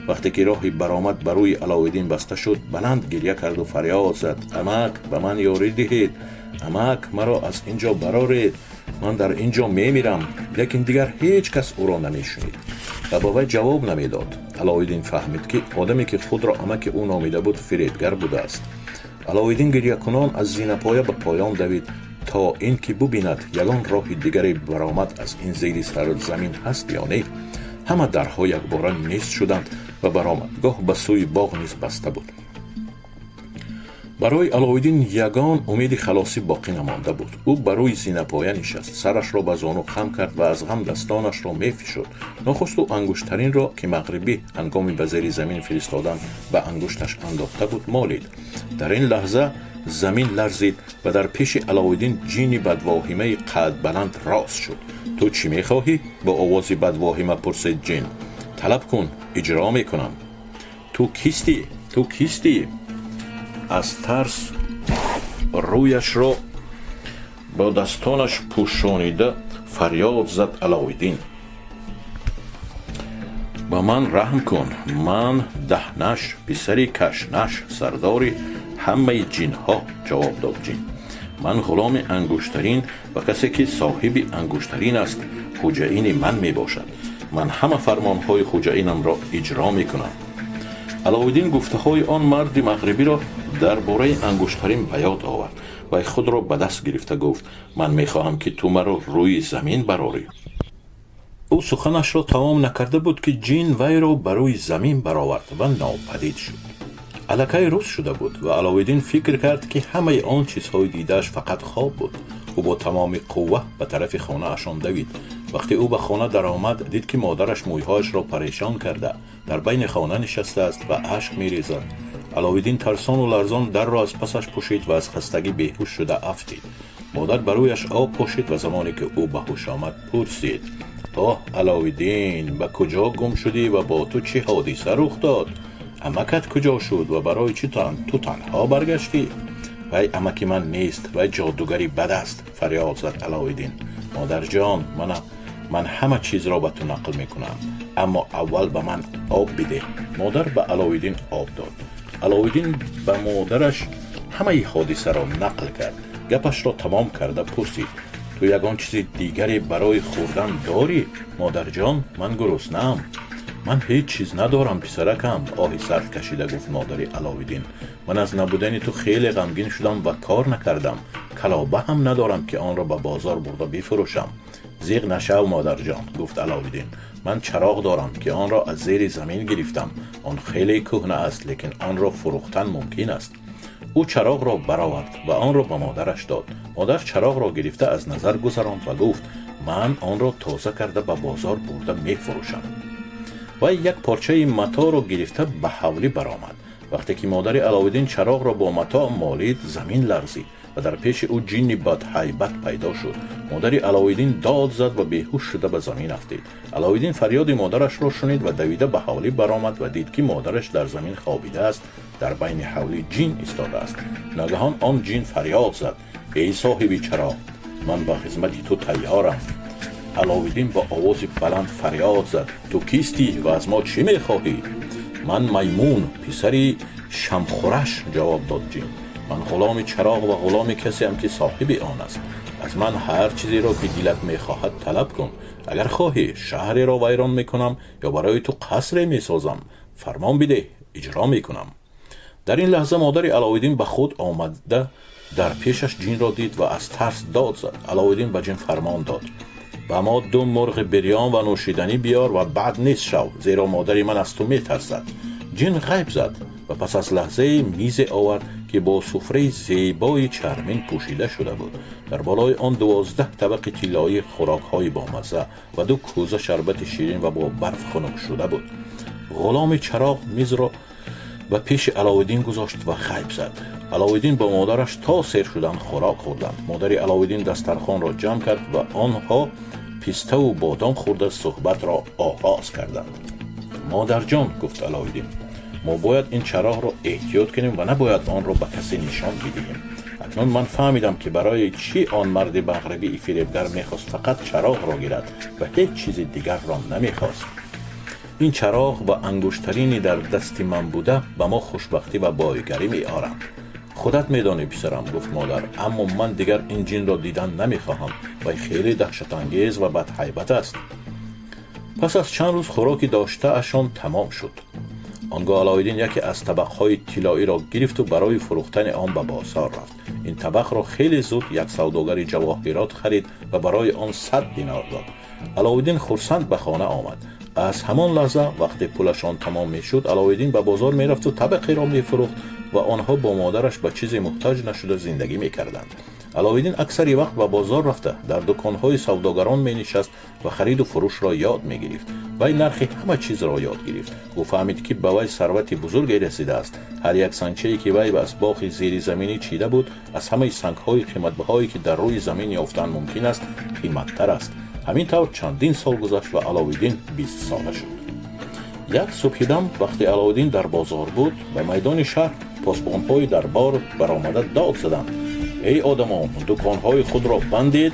Вақте ки роҳи баромад ба рӯи Аловиддин баста шуд, баланд гирья карду фарёд зад: «Амак, ба ман ёрӣ диҳед! Амак, маро аз ин ҷо бароред! Ман дар ин ҷо мемирам!» Лекин дигар ҳеҷ кас ӯро намешунид ва ба вай ҷавоб намедод. Аловиддин фаҳмид, ки одаме, ки худро амаки ӯ номида буд, фиребгар будааст. Аловиддин гирьякунон аз зинапоя ба поён давид, то ин ки бубинад, ягон роҳи дигаре баромад аз ин зери замин ҳаст ё не. Ҳама дарҳо якбора нест шуданд ва баромадгоҳ ба сӯи боғ низ баста буд. Барои Аловиддин ягон умеди халосӣ боқӣ намонда буд. Ӯ ба рӯи зинапоя нишаст, сарашро ба зону хам кард ва аз ғам дастонашро мефишурд. Нохуст ӯ ангуштаринро, ки мағрибӣ ҳангоми ба зери замин фиристодан ба ангушташ андохта буд, молид. Дар ин лаҳза замин ларзид ва дар пеши Аловиддин ҷини бадвоҳимаи қадбаланд рост шуд. «Ту чӣ мехоҳӣ?» — бо овози бадвоҳима пурсид ҷин. «Талаб кун, иҷро мекунам». «Ту кистӣ? Ту кистӣ?» Аз тарс рӯяшро бо дастонаш пӯшонида фарёд зад Аловиддин. «Ба ман раҳм кун. Ман Даҳнаш, писари Кашнаш, сардори ҳамаи ҷинҳо», — ҷавоб дод ҷин. «Ман ғуломи ангуштарин ва касе, ки соҳиби ангуштарин аст, хуҷаини ман мебошад. Ман ҳама фармонҳои хуҷаинамро иҷро мекунам». Аловиддин гуфтаҳои он марди мағрибиро дар бораи ангуштарин ба ёд овард ва худро ба даст гирифта гуфт: «Ман мехоҳам, ки ту маро рӯи замин барорӣ». Ӯ суханашро тамом накарда буд, ки ҷин вайро ба рӯи замин баровард ва нопадид шуд. Аллакай рӯз шуда буд ва Аловиддин фикр кард, ки ҳамаи он чизҳои дидааш фақат хоб буд. Ӯ бо тамоми қувва ба тарафи хонаашон давид. Вақте ӯ ба хона даромад, дид, ки модараш мӯйҳояшро парешон карда, дар байни хона нишастааст ва ашк мерезад. Аловиддин тарсону ларзон дарро аз пасаш пӯшид ва аз хастагӣ беҳуш шуда афтид. Модар ба рӯяш об пошид ва замоне ки ӯ ба ҳуш омад, пурсид: «Оҳ, Аловиддин, ба куҷо гум шудӣ ва бо ту чӣ ҳодиса рух дод? Амакат куҷо шуд ва барои чӣ ту танҳо баргаштӣ?» «Вай амаки ман нест, вай ҷодугари бад аст», — фарёд зад Аловиддин. «Модарҷон, ман ҳама чизро ба ту нақл мекунам, аммо аввал ба ман об бидеҳ». Модар ба Аловиддин об дод. Аловиддин ба модараш ҳамаи ҳодисаро нақл кард. Гапашро тамом карда пурсид: «Ту ягон чизи дигаре барои хӯрдан дорӣ, модарҷон? Ман гуруснаам». «Ман ҳеҷ чиз надорам, писаракам», — оҳи сард кашида гуфт модари Аловиддин. «Ман аз набудани ту хеле ғамгин шудам ва кор накардам. Калоба ҳам надорам, ки онро ба бозор бурда бифурӯшам». «Зиқ нашав, модарҷон», — гуфт Аловиддин. «Ман чароғ дорам, ки онро аз зери замин гирифтам. Он хеле кӯҳна аст, лекин онро фурӯхтан мумкин аст». Ӯ чароғро баровард ва онро ба модараш дод. Модар чароғро гирифта аз назар гузаронд ва гуфт: Ман онро тоза карда ба бозор бурда мефурӯшам. Вай як порчаи маторо гирифта ба ҳавлӣ баромад. Вақте ки модари Аловиддин чароғро бо матоъ молид, замин ларзид ва дар пеши ӯ ҷинни бадҳайбат пайдо шуд. Модари Аловиддин дод зад ва беҳуш шуда ба замин афтид. Аловиддин фарёди модарашро шунид ва давида ба ҳавлӣ баромад ва дид, ки модараш дар замин хобидааст, дар байни ҳавлӣ ҷин истодааст. Ногаҳон он ҷин фарёд зад: «Эй соҳиби чароғ, ман ба хизмати ту тайёрам!» Аловиддин бо овози баланд фарёд зад: «Ту кистӣ ва аз мо чӣ мехоҳӣ?» «Ман Маймун, писари Шамхураш», ҷавоб дод ҷин. «Ман ғуломи чароғ ва ғуломи касеам, ки соҳиби он аст. Аз ман ҳар чизеро, ки дилат мехоҳад, талаб кун. Агар хоҳӣ, шаҳреро вайрон мекунам ё барои ту қасре месозам. Фармон бидеҳ, иҷро мекунам». Дар ин лаҳза модари Аловиддин ба худ омада, дар пешаш ҷинро дид ва аз тарс дод зад. Аловиддин ба ҷин фармон дод: «Ба мо ду мурғи бирён ва нӯшиданӣ биёр ва баъд нест шав, зеро модари ман аз ту метарсад». Ҷин ғайб зад ва пас аз лаҳзае мизе овард, ки бо суфраи зебои чармин пӯшида шуда буд. Дар болои он 12 табақи тиллоии хӯрокҳои бомазза ва ду кӯза шарбати ширин ва бо барф хунук шуда буд. Ғуломи чароғ мизро ба пеши Аловиддин гузошт ва ғайб зад. Аловиддин бо модараш то сер шудан хӯрок хӯрданд. Модари Аловиддин дастархонро ҷамъ кард ва онҳо пиставу бодом хӯрда суҳбатро оғоз карданд. «Модарҷон», гуфт Аловиддин, «мо бояд ин чароғро эҳтиёт кунем ва набояд онро ба касе нишон бидиҳем. Акнун ман фаҳмидам, ки барои чӣ он марди мағрибии фиребгар мехост фақат чароғро гирад ва ҳеҷ чизи дигарро намехост. Ин чароғ ва ангуштарини дар дасти ман буда ба мо хушбахтӣ ва бойгарӣ меоранд». «Худат медонӣ, писарам», гуфт модар, «аммо ман дигар ин ҷинро дидан намехоҳам. Вай хеле даҳшатангез ва бадҳайбат аст». Пас аз чанд рӯз хӯроки доштаашон тамом шуд. Он гоҳ Алоиддин яке аз табақҳои тиллоиро гирифту барои фурӯхтани он ба бозор рафт. Ин табақро хеле зуд як савдогари ҷавоҳирот харид ва барои он 100 динор дод. Алоиддин хурсанд ба хона омад. Аз ҳамон лаҳза, вақте пулашон тамом мешуд, Алоиддин ба бозор мерафту табақеро мефурӯхт ва онҳо бо модараш ба чизе муҳтоҷ нашуда зиндагӣ мекарданд. Алоиддин аксари вақт ба бозор рафта, дар дуконҳои савдогарон менишаст ва хариду фурӯшро ёд мегирифт. Вай нархи ҳама чизро ёд гирифт. Ӯ фаҳмид, ки ба вай сарвати бузурге расидааст. Ҳар як сангчае, ки вай аз боғи зеризаминӣ чида буд, аз ҳамаи сангҳои қиматбаҳое, ки дар рӯи замин ёфтан мумкин аст, қиматтар аст. Ҳамин тавр чандин сол гузашт ва Аловиддин 20сола шуд. Як субҳидам, вақте Аловиддин дар бозор буд, ба майдони шаҳр посбонҳои дарбор баромада дод заданд: «Эй одамон, дуконҳои худро бандед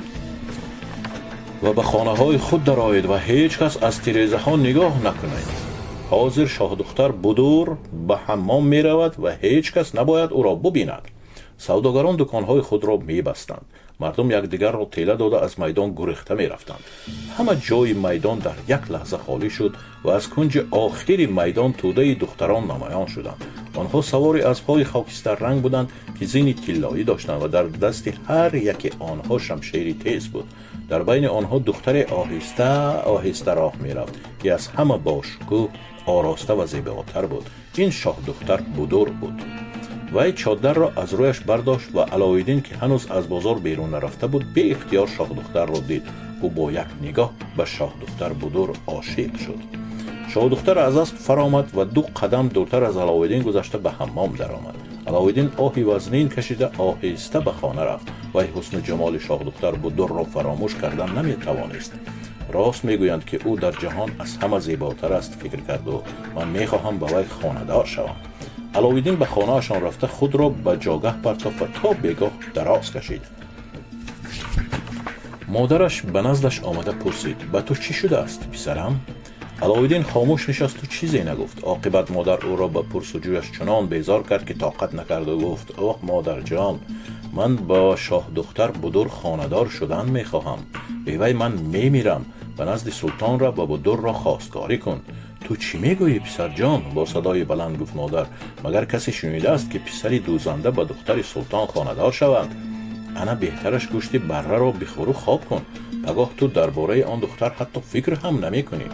ва ба хонаҳои худ дароед ва ҳеҷ кас аз тирезаҳо нигоҳ накунед. Ҳозир шоҳдухтар Будур ба ҳаммом меравад ва ҳеҷ кас набояд ӯро бубинад». Савдогарон дуконҳои худро мебастанд. Мардум якдигарро тела дода, аз майдон гурехта мерафтанд. Ҳама ҷои майдон дар як лаҳза холӣ шуд ва аз кунҷи охири майдон тӯдаи духтарон намоён шуданд. Онҳо савори аспҳои хокистарранг буданд, ки зини тиллоӣ доштанд ва дар дасти ҳар яке онҳо шамшери тез буд. Дар байни онҳо духтаре оҳиста оҳиста роҳ мерафт, ки аз ҳама бошукӯҳ, ороста ва зеботар буд. Ин шоҳдухтар Будур буд. Вай чодарро аз рӯяш бардошт ва Алоиддин, ки ҳанӯз аз бозор берун нарафта буд, беихтиёр шоҳдухтарро дид. Ӯ бо як нигоҳ ба шоҳдухтар Будур ошиқ шуд. Шоҳдухтар аз асп фаромад ва ду қадам дуртар аз Алоиддин гузашта, ба ҳаммом даромад. Алоиддин оҳи вазнин кашида, оҳиста ба хона рафт. Вай ҳусну ҷамоли шоҳдухтар Будурро фаромӯш кардан наметавонист. «Рост мегӯянд, ки ӯ дар ҷаҳон аз ҳама зеботар аст», фикр кард ӯ. «Ман мехоҳам ба вай хонадор шавам». Аловиддин ба хонаашон рафта, худро ба ҷогаҳ партофт ва то бегоҳ дароз кашид. Модараш ба наздаш омада пурсид: «Ба ту чӣ шудааст, писарам?» Аловиддин хомӯш нишасту чизе нагуфт. Оқибат модар ӯро ба пурсуҷӯяш чунон безор кард, ки тоқат накарду гуфт: «Оҳ, модарҷон, ман ба шоҳдухтар Будур хонадор шудан мехоҳам. Бевай ман мемирам. Ба назди султон рав ва Будурро хостгорӣ кун». «Ту чӣ мегӯӣ, писарҷон?» бо садои баланд гуфт модар. «Магар касе шунидааст, ки писари дӯзанда ба духтари султон хонадор шаванд? Ана беҳтараш гӯшти барраро бихӯру хоб кун. Пагоҳ ту дар бораи он духтар ҳатто фикр ҳам намекунӣ».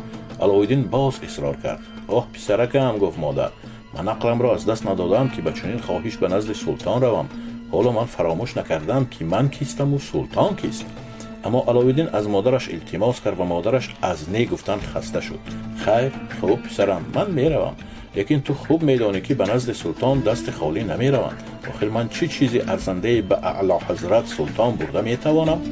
Алоиддин боз исрор кард. «Оҳ, писаракам», гуфт модар, «ман ақламро аз даст надодам, ки ба чунин хоҳиш ба назди султон равам. Ҳоло ман фаромӯш накардам, ки ман кистаму султон кист. Аммо Аловиддин аз модараш илтимос кард ва модараш аз не гуфтан хаста шуд. Хайр, хуб, писарам, ман меравам, лекин ту хуб медонӣ, ки ба назди султон дасти холӣ намераванд. Охир ман чӣ чизи арзандае ба Аълоҳазрат султон бурда метавонам?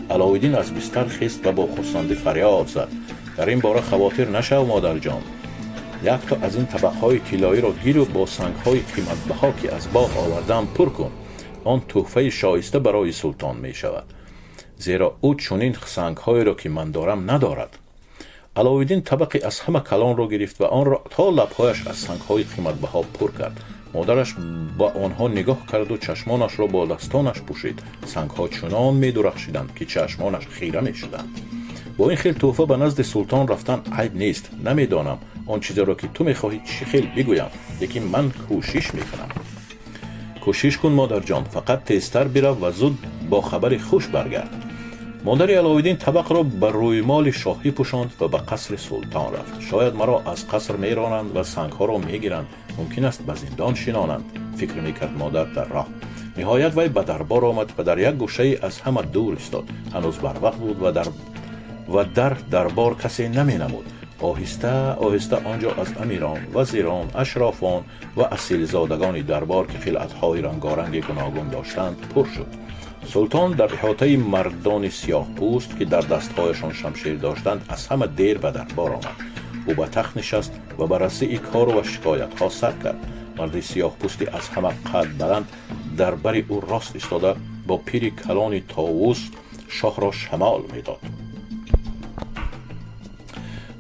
Аловиддин аз бистар хест ва бо хурсандӣ фарёд зад: «Дар ин бора хавотир нашав, модарҷон. Якто аз ин табақҳои тиллоиро гиру бо сангҳои қиматбаҳо, ки аз боғ овардаам, пур кун. Он тӯҳфаи шоиста барои султон мешавад, зеро ӯ чунин сангҳоеро, ки ман дорам, надорад». Аловиддин табақи аз ҳама калонро гирифт ва онро то лабҳояш аз сангҳои қиматбаҳо пур кард. Модараш ба онҳо нигоҳ карду чашмонашро бо дастонаш пӯшид. Сангҳо чунон медурахшиданд, ки чашмонаш хира мешуданд. Бо ин хел тӯҳфа ба назди султон рафтан айб нест. Намедонам, он чизеро, ки ту мехоҳӣ, чӣ хел бигӯям, лекин ман кӯшиш мекунам. Кӯшиш кун, модарҷон, фақат тезтар бирав ва зуд бо хабари хуш баргард. Модари Аловиддин табақро ба рӯймоли шоҳӣ пӯшонд ва ба қасри султон рафт. Шояд маро аз қаср меронанд ва сангҳоро мегиранд, мумкин аст, ба зиндон шинонанд, фикр мекард модар дар роҳ. Ниҳоят вай ба дарбор омад ва дар як гӯшае аз ҳама дур истод. Ҳанӯз барвақт буд ва дар дарбор касе наменамуд. Оҳиста оҳиста он ҷо аз амирон, вазирон, ашрофон ва асилзодагони дарбор, ки хилъатҳои рангоранги гуногун доштанд, пур шуд. Султон дар иҳотаи мардони сиёҳпӯст, ки дар дастҳояшон шамшер доштанд, аз ҳама дер ба дарбор омад. Ӯ ба тахт нишаст ва баррасии кору ва шикоятҳо сар кард. Марди сиёҳпӯсти аз ҳама қад баланд дар бари ӯ рост истода, бо пири калони товус шоҳро шамол медод.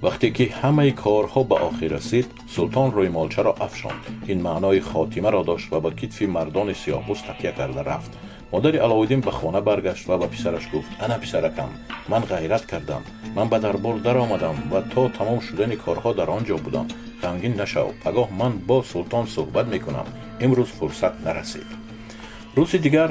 Вақте ки ҳамаи корҳо ба охир расид, султон рӯймолчаро афшонд. Ин маънои хотимаро дошт ва ба китфи мардони сиёҳпӯст такя карда рафт. Модари Аловиддин ба хона баргашт ва ба писараш гуфт: «Ана, писаракам, ман ғайрат кардам. Ман ба дарбор даромадам ва то тамом шудани корҳо дар он ҷо будам. Ғамгин нашав, пагоҳ ман бо султон суҳбат мекунам. Имрӯз фурсат нарасид». Рӯзи дигар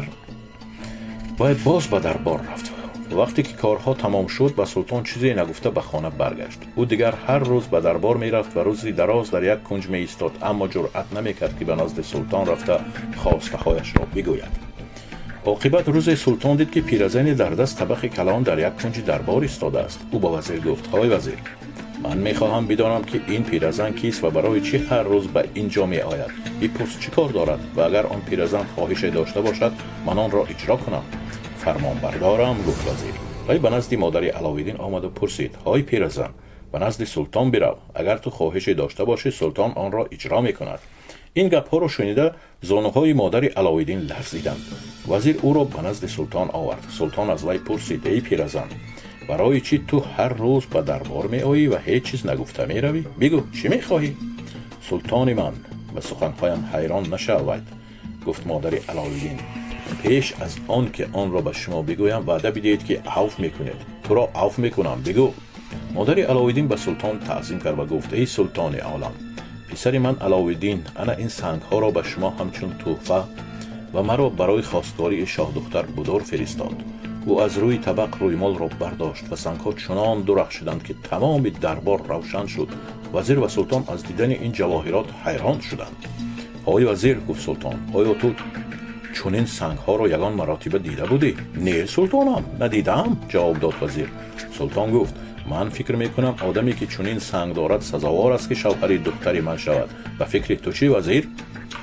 бояд боз ба дарбор рафт. Вақте ки корҳо тамом шуд, ба султон чизе нагуфта ба хона баргашт. Ӯ дигар ҳар рӯз ба дарбор мерафт ва рӯзи дароз дар як кунҷ меистод, аммо ҷуръат намекард, ки ба назди султон рафта хостаҳояшро бигӯяд. Оқибат рӯзе султон дид, ки пиразане дар даст табақи калон дар як кунҷи дарбор истодааст. Ӯ ба вазир гуфт: «Ҳой вазир, ман мехоҳам бидонам, ки ин пиразан кист ва барои чӣ ҳар рӯз ба ин ҷо меояд. Бипурс, чӣ кор дорад, ва агар он пиразан хоҳише дошта бошад, ман онро иҷро кунам». «Фармонбардорам», гуфт вазир. Вай ба назди модари Аловиддин омаду пурсид: «Ҳой пиразан, ба назди султон бирав. Агар ту хоҳише дошта бошӣ, султон онро иҷро мекунад». Ин гапҳоро шунида, зонуҳои модари Аловиддин ларзиданд. Вазир ӯро ба назди султон овард. Султон аз вай пурсид: «Эй пиразан, барои чӣ ту ҳар рӯз ба дарбор меоӣ ва ҳеҷ чиз нагуфта меравӣ? Бигӯ, чӣ мехоҳӣ?» «Султони ман, ба суханҳоям ҳайрон нашавед», гуфт модари Аловиддин. «Пеш аз он ки онро ба шумо бигӯям, ваъда бидиҳед, ки авф мекунед». «Туро авф мекунам, бигӯ». Модари Аловиддин ба султон таъзим кард ва гуфт: «Эй султони олам, писари ман Аловиддин ана ин сангҳоро ба шумо ҳамчун тӯҳфа ва маро барои хостгории шоҳдухтар Будур фиристод». Ӯ аз рӯи табақ рӯймолро бардошт ва сангҳо чунон дурахшиданд, ки тамоми дарбор равшан шуд. Вазир ва султон аз дидани ин ҷавоҳирот ҳайрон шуданд. «Ҳой вазир», гуфт султон, «оё ту чунин сангҳоро ягон маротиба дида будӣ?» «Не, султонам, надидаам», ҷавоб дод вазир. Султон гуфт: «Ман фикр мекунам, одаме, ки чунин санг дорад, сазовор аст, ки шавҳари духтари ман шавад. Ба фикри ту чӣ, вазир?»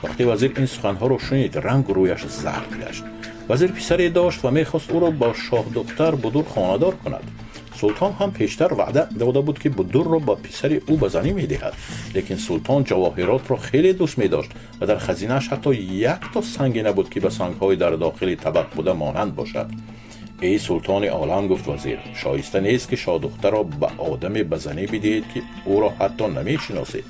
Вақте вазир ин суханҳоро шунид, рангу рӯяш зард гашт. Вазир писаре дошт ва мехост ӯро бо шоҳдухтар Будур хонадор кунад. Султон ҳам пештар ваъда дода буд, ки Будурро ба писари ӯ ба занӣ медиҳад. Лекин султон ҷавоҳиротро хеле дӯст медошт ва дар хазинааш ҳатто якто санге набуд, ки ба сангҳои дар дохили табақ буда монанд бошад. «Эй султони олам», гуфт вазир, «шоиста нест, ки шоҳдухтарро ба одаме ба занӣ бидиҳед, ки ӯро ҳатто намешиносед.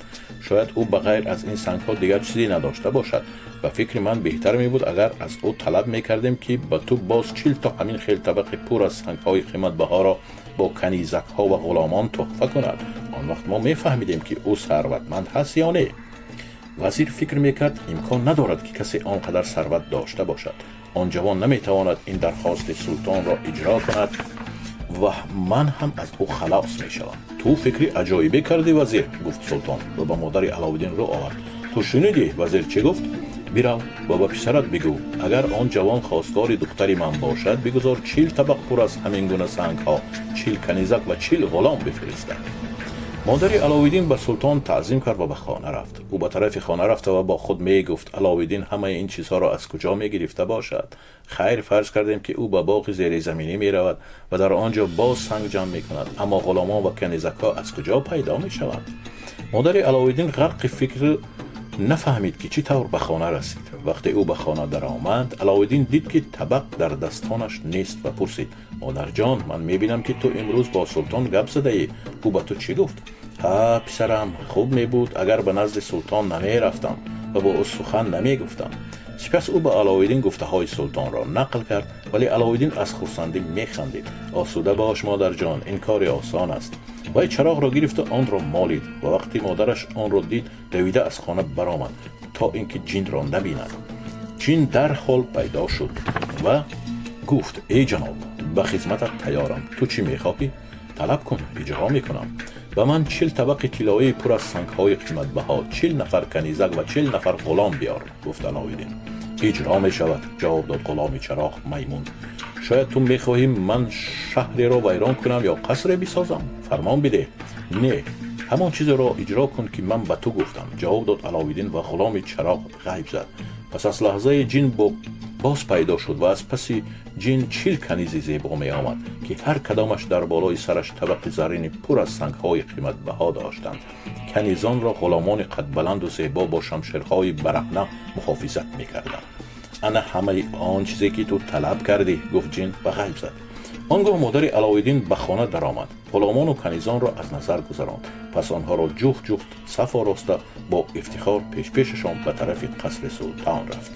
Шояд ӯ ба ғайр аз ин сангҳо дигар чизе надошта бошад. Ба фикри ман, беҳтар мебуд, агар аз ӯ талаб мекардем, ки ба ту боз 40 то ҳамин хел табақи пур аз сангҳои қиматбаҳоро бо канизакҳо ва ғуломон тӯҳфа кунад. Он вақт мо мефаҳмидем, ки ӯ сарватманд ҳаст ё не». Вазир фикр мекард: имкон надорад, ки касе он қадар сарват дошта бошад. Он ҷавон наметавонад ин дархости султонро иҷро кунад ва ман ҳам аз ӯ халос мешавам. «Ту фикри аҷоибе кардӣ, вазир», гуфт султон ва ба модари Аловиддин рӯ овард. «Ту шунидӣ, вазир чӣ гуфт?» Бирав ва ба писарат бигӯ, агар он ҷавон хостгори духтари ман бошад, бигузор 40 табақ пур аз ҳамин гуна сангҳо, 40 канизак ва 40 ғулом бифиристад. Модари Аловиддин ба султон таъзим кард ва ба хона рафт. Ӯ ба тарафи хона рафта ва бо худ мегуфт: «Аловиддин ҳамаи ин чизҳоро аз куҷо мегирифта бошад? Хайр, фарз кардем, ки ӯ ба боғи зеризаминӣ меравад ва дар он ҷо боз санг ҷамъ мекунад, аммо ғуломон ва канизакҳо аз куҷо пайдо мешаванд?» Модари Аловиддин ғарқи фикр нафаҳмид, ки чӣ тавр ба хона расид. Вақте ӯ ба хона даромад, Аловиддин дид, ки табақ дар дастонаш нест, ва пурсид: «Модарҷон, ман мебинам, ки ту имрӯз бо султон гап задаӣ. Ӯ ба ту чӣ гуфт?» «Ҳа, писарам, хуб мебуд, агар ба назди султон намерафтам ва бо ӯ сухан намегуфтам». Сипас ӯ ба Аловиддин гуфтаҳои султонро нақл кард, вале Аловиддин аз хурсандӣ механдид. «Осуда бош, модарҷон, ин кори осон аст». Вай чароғро гирифту онро молид ва вақте модараш онро дид, давида аз хона баромад, то ин ки ҷинро набинад. Ҷин дарҳол пайдо шуд ва гуфт: «Эй ҷаноб, ба хизматат тайёрам. Ту чӣ мехоҳӣ? Талаб кун, иҷро мекунам». «Ба ман 40 табақи тиллоӣ пур аз сангҳои қиматбаҳо, 40 нафар канизак ва 40 нафар ғулом биёр», гуфт Аловиддин. «Иҷро мешавад», ҷавоб дод ғуломи чароғ маймун. «Шояд ту мехоҳӣ ман шаҳреро вайрон кунам ё қасре бисозам? Фармон бидеҳ». «Не, ҳамон чизеро иҷро кун, ки ман ба ту гуфтам», ҷавоб дод Аловиддин ва ғуломи чароғ ғайб зад. Пас аз лаҳзаи ҷин боз пайдо шуд ва аз паси ҷин 40 канизи зебо меомад, ки ҳар кадомаш дар болои сараш табақи заррини пур аз сангҳои қиматбаҳо доштанд. Канизонро ғуломони қадбаланду зебо бо шамшерҳои бараҳна муҳофизат мекарданд. «Ана ҳамаи он чизе, ки ту талаб кардӣ», гуфт ҷин ва ғайб зад. Он гоҳ модари Аловиддин ба хона даромад, ғуломону канизонро аз назар гузаронд, пас онҳоро ҷуфт ҷуфт саф ороста, бо ифтихор пешпешашон ба тарафи қасри султон рафт.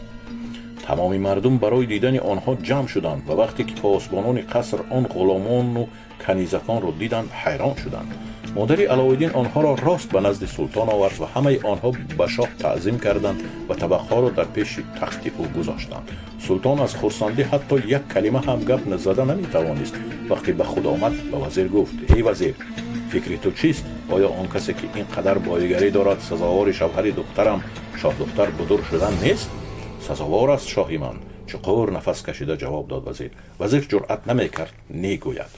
Тамоми мардум барои дидани онҳо ҷамъ шуданд ва вақте ки посбонони қаср он ғуломону канизаконро диданд, ҳайрон шуданд. Модари Аловиддин онҳоро рост ба назди султон овард ва ҳамаи онҳо ба шоҳ таъзим карданд ва табақҳоро дар пеши тахти ӯ гузоштанд. Султон аз хурсандӣ ҳатто як калима ҳам гап зада наметавонист. Вақте ба худ омад, ба вазир гуфт: «Эй вазир, фикри ту чист? Оё он касе, ки ин қадар боигарӣ дорад, сазовори шавҳари духтарам шоҳдухтар Будур шудан нест?» «Сазовор аст, шоҳи ман», чуқур нафас кашида ҷавоб дод вазир. Вазир ҷуръат намекард не гӯяд.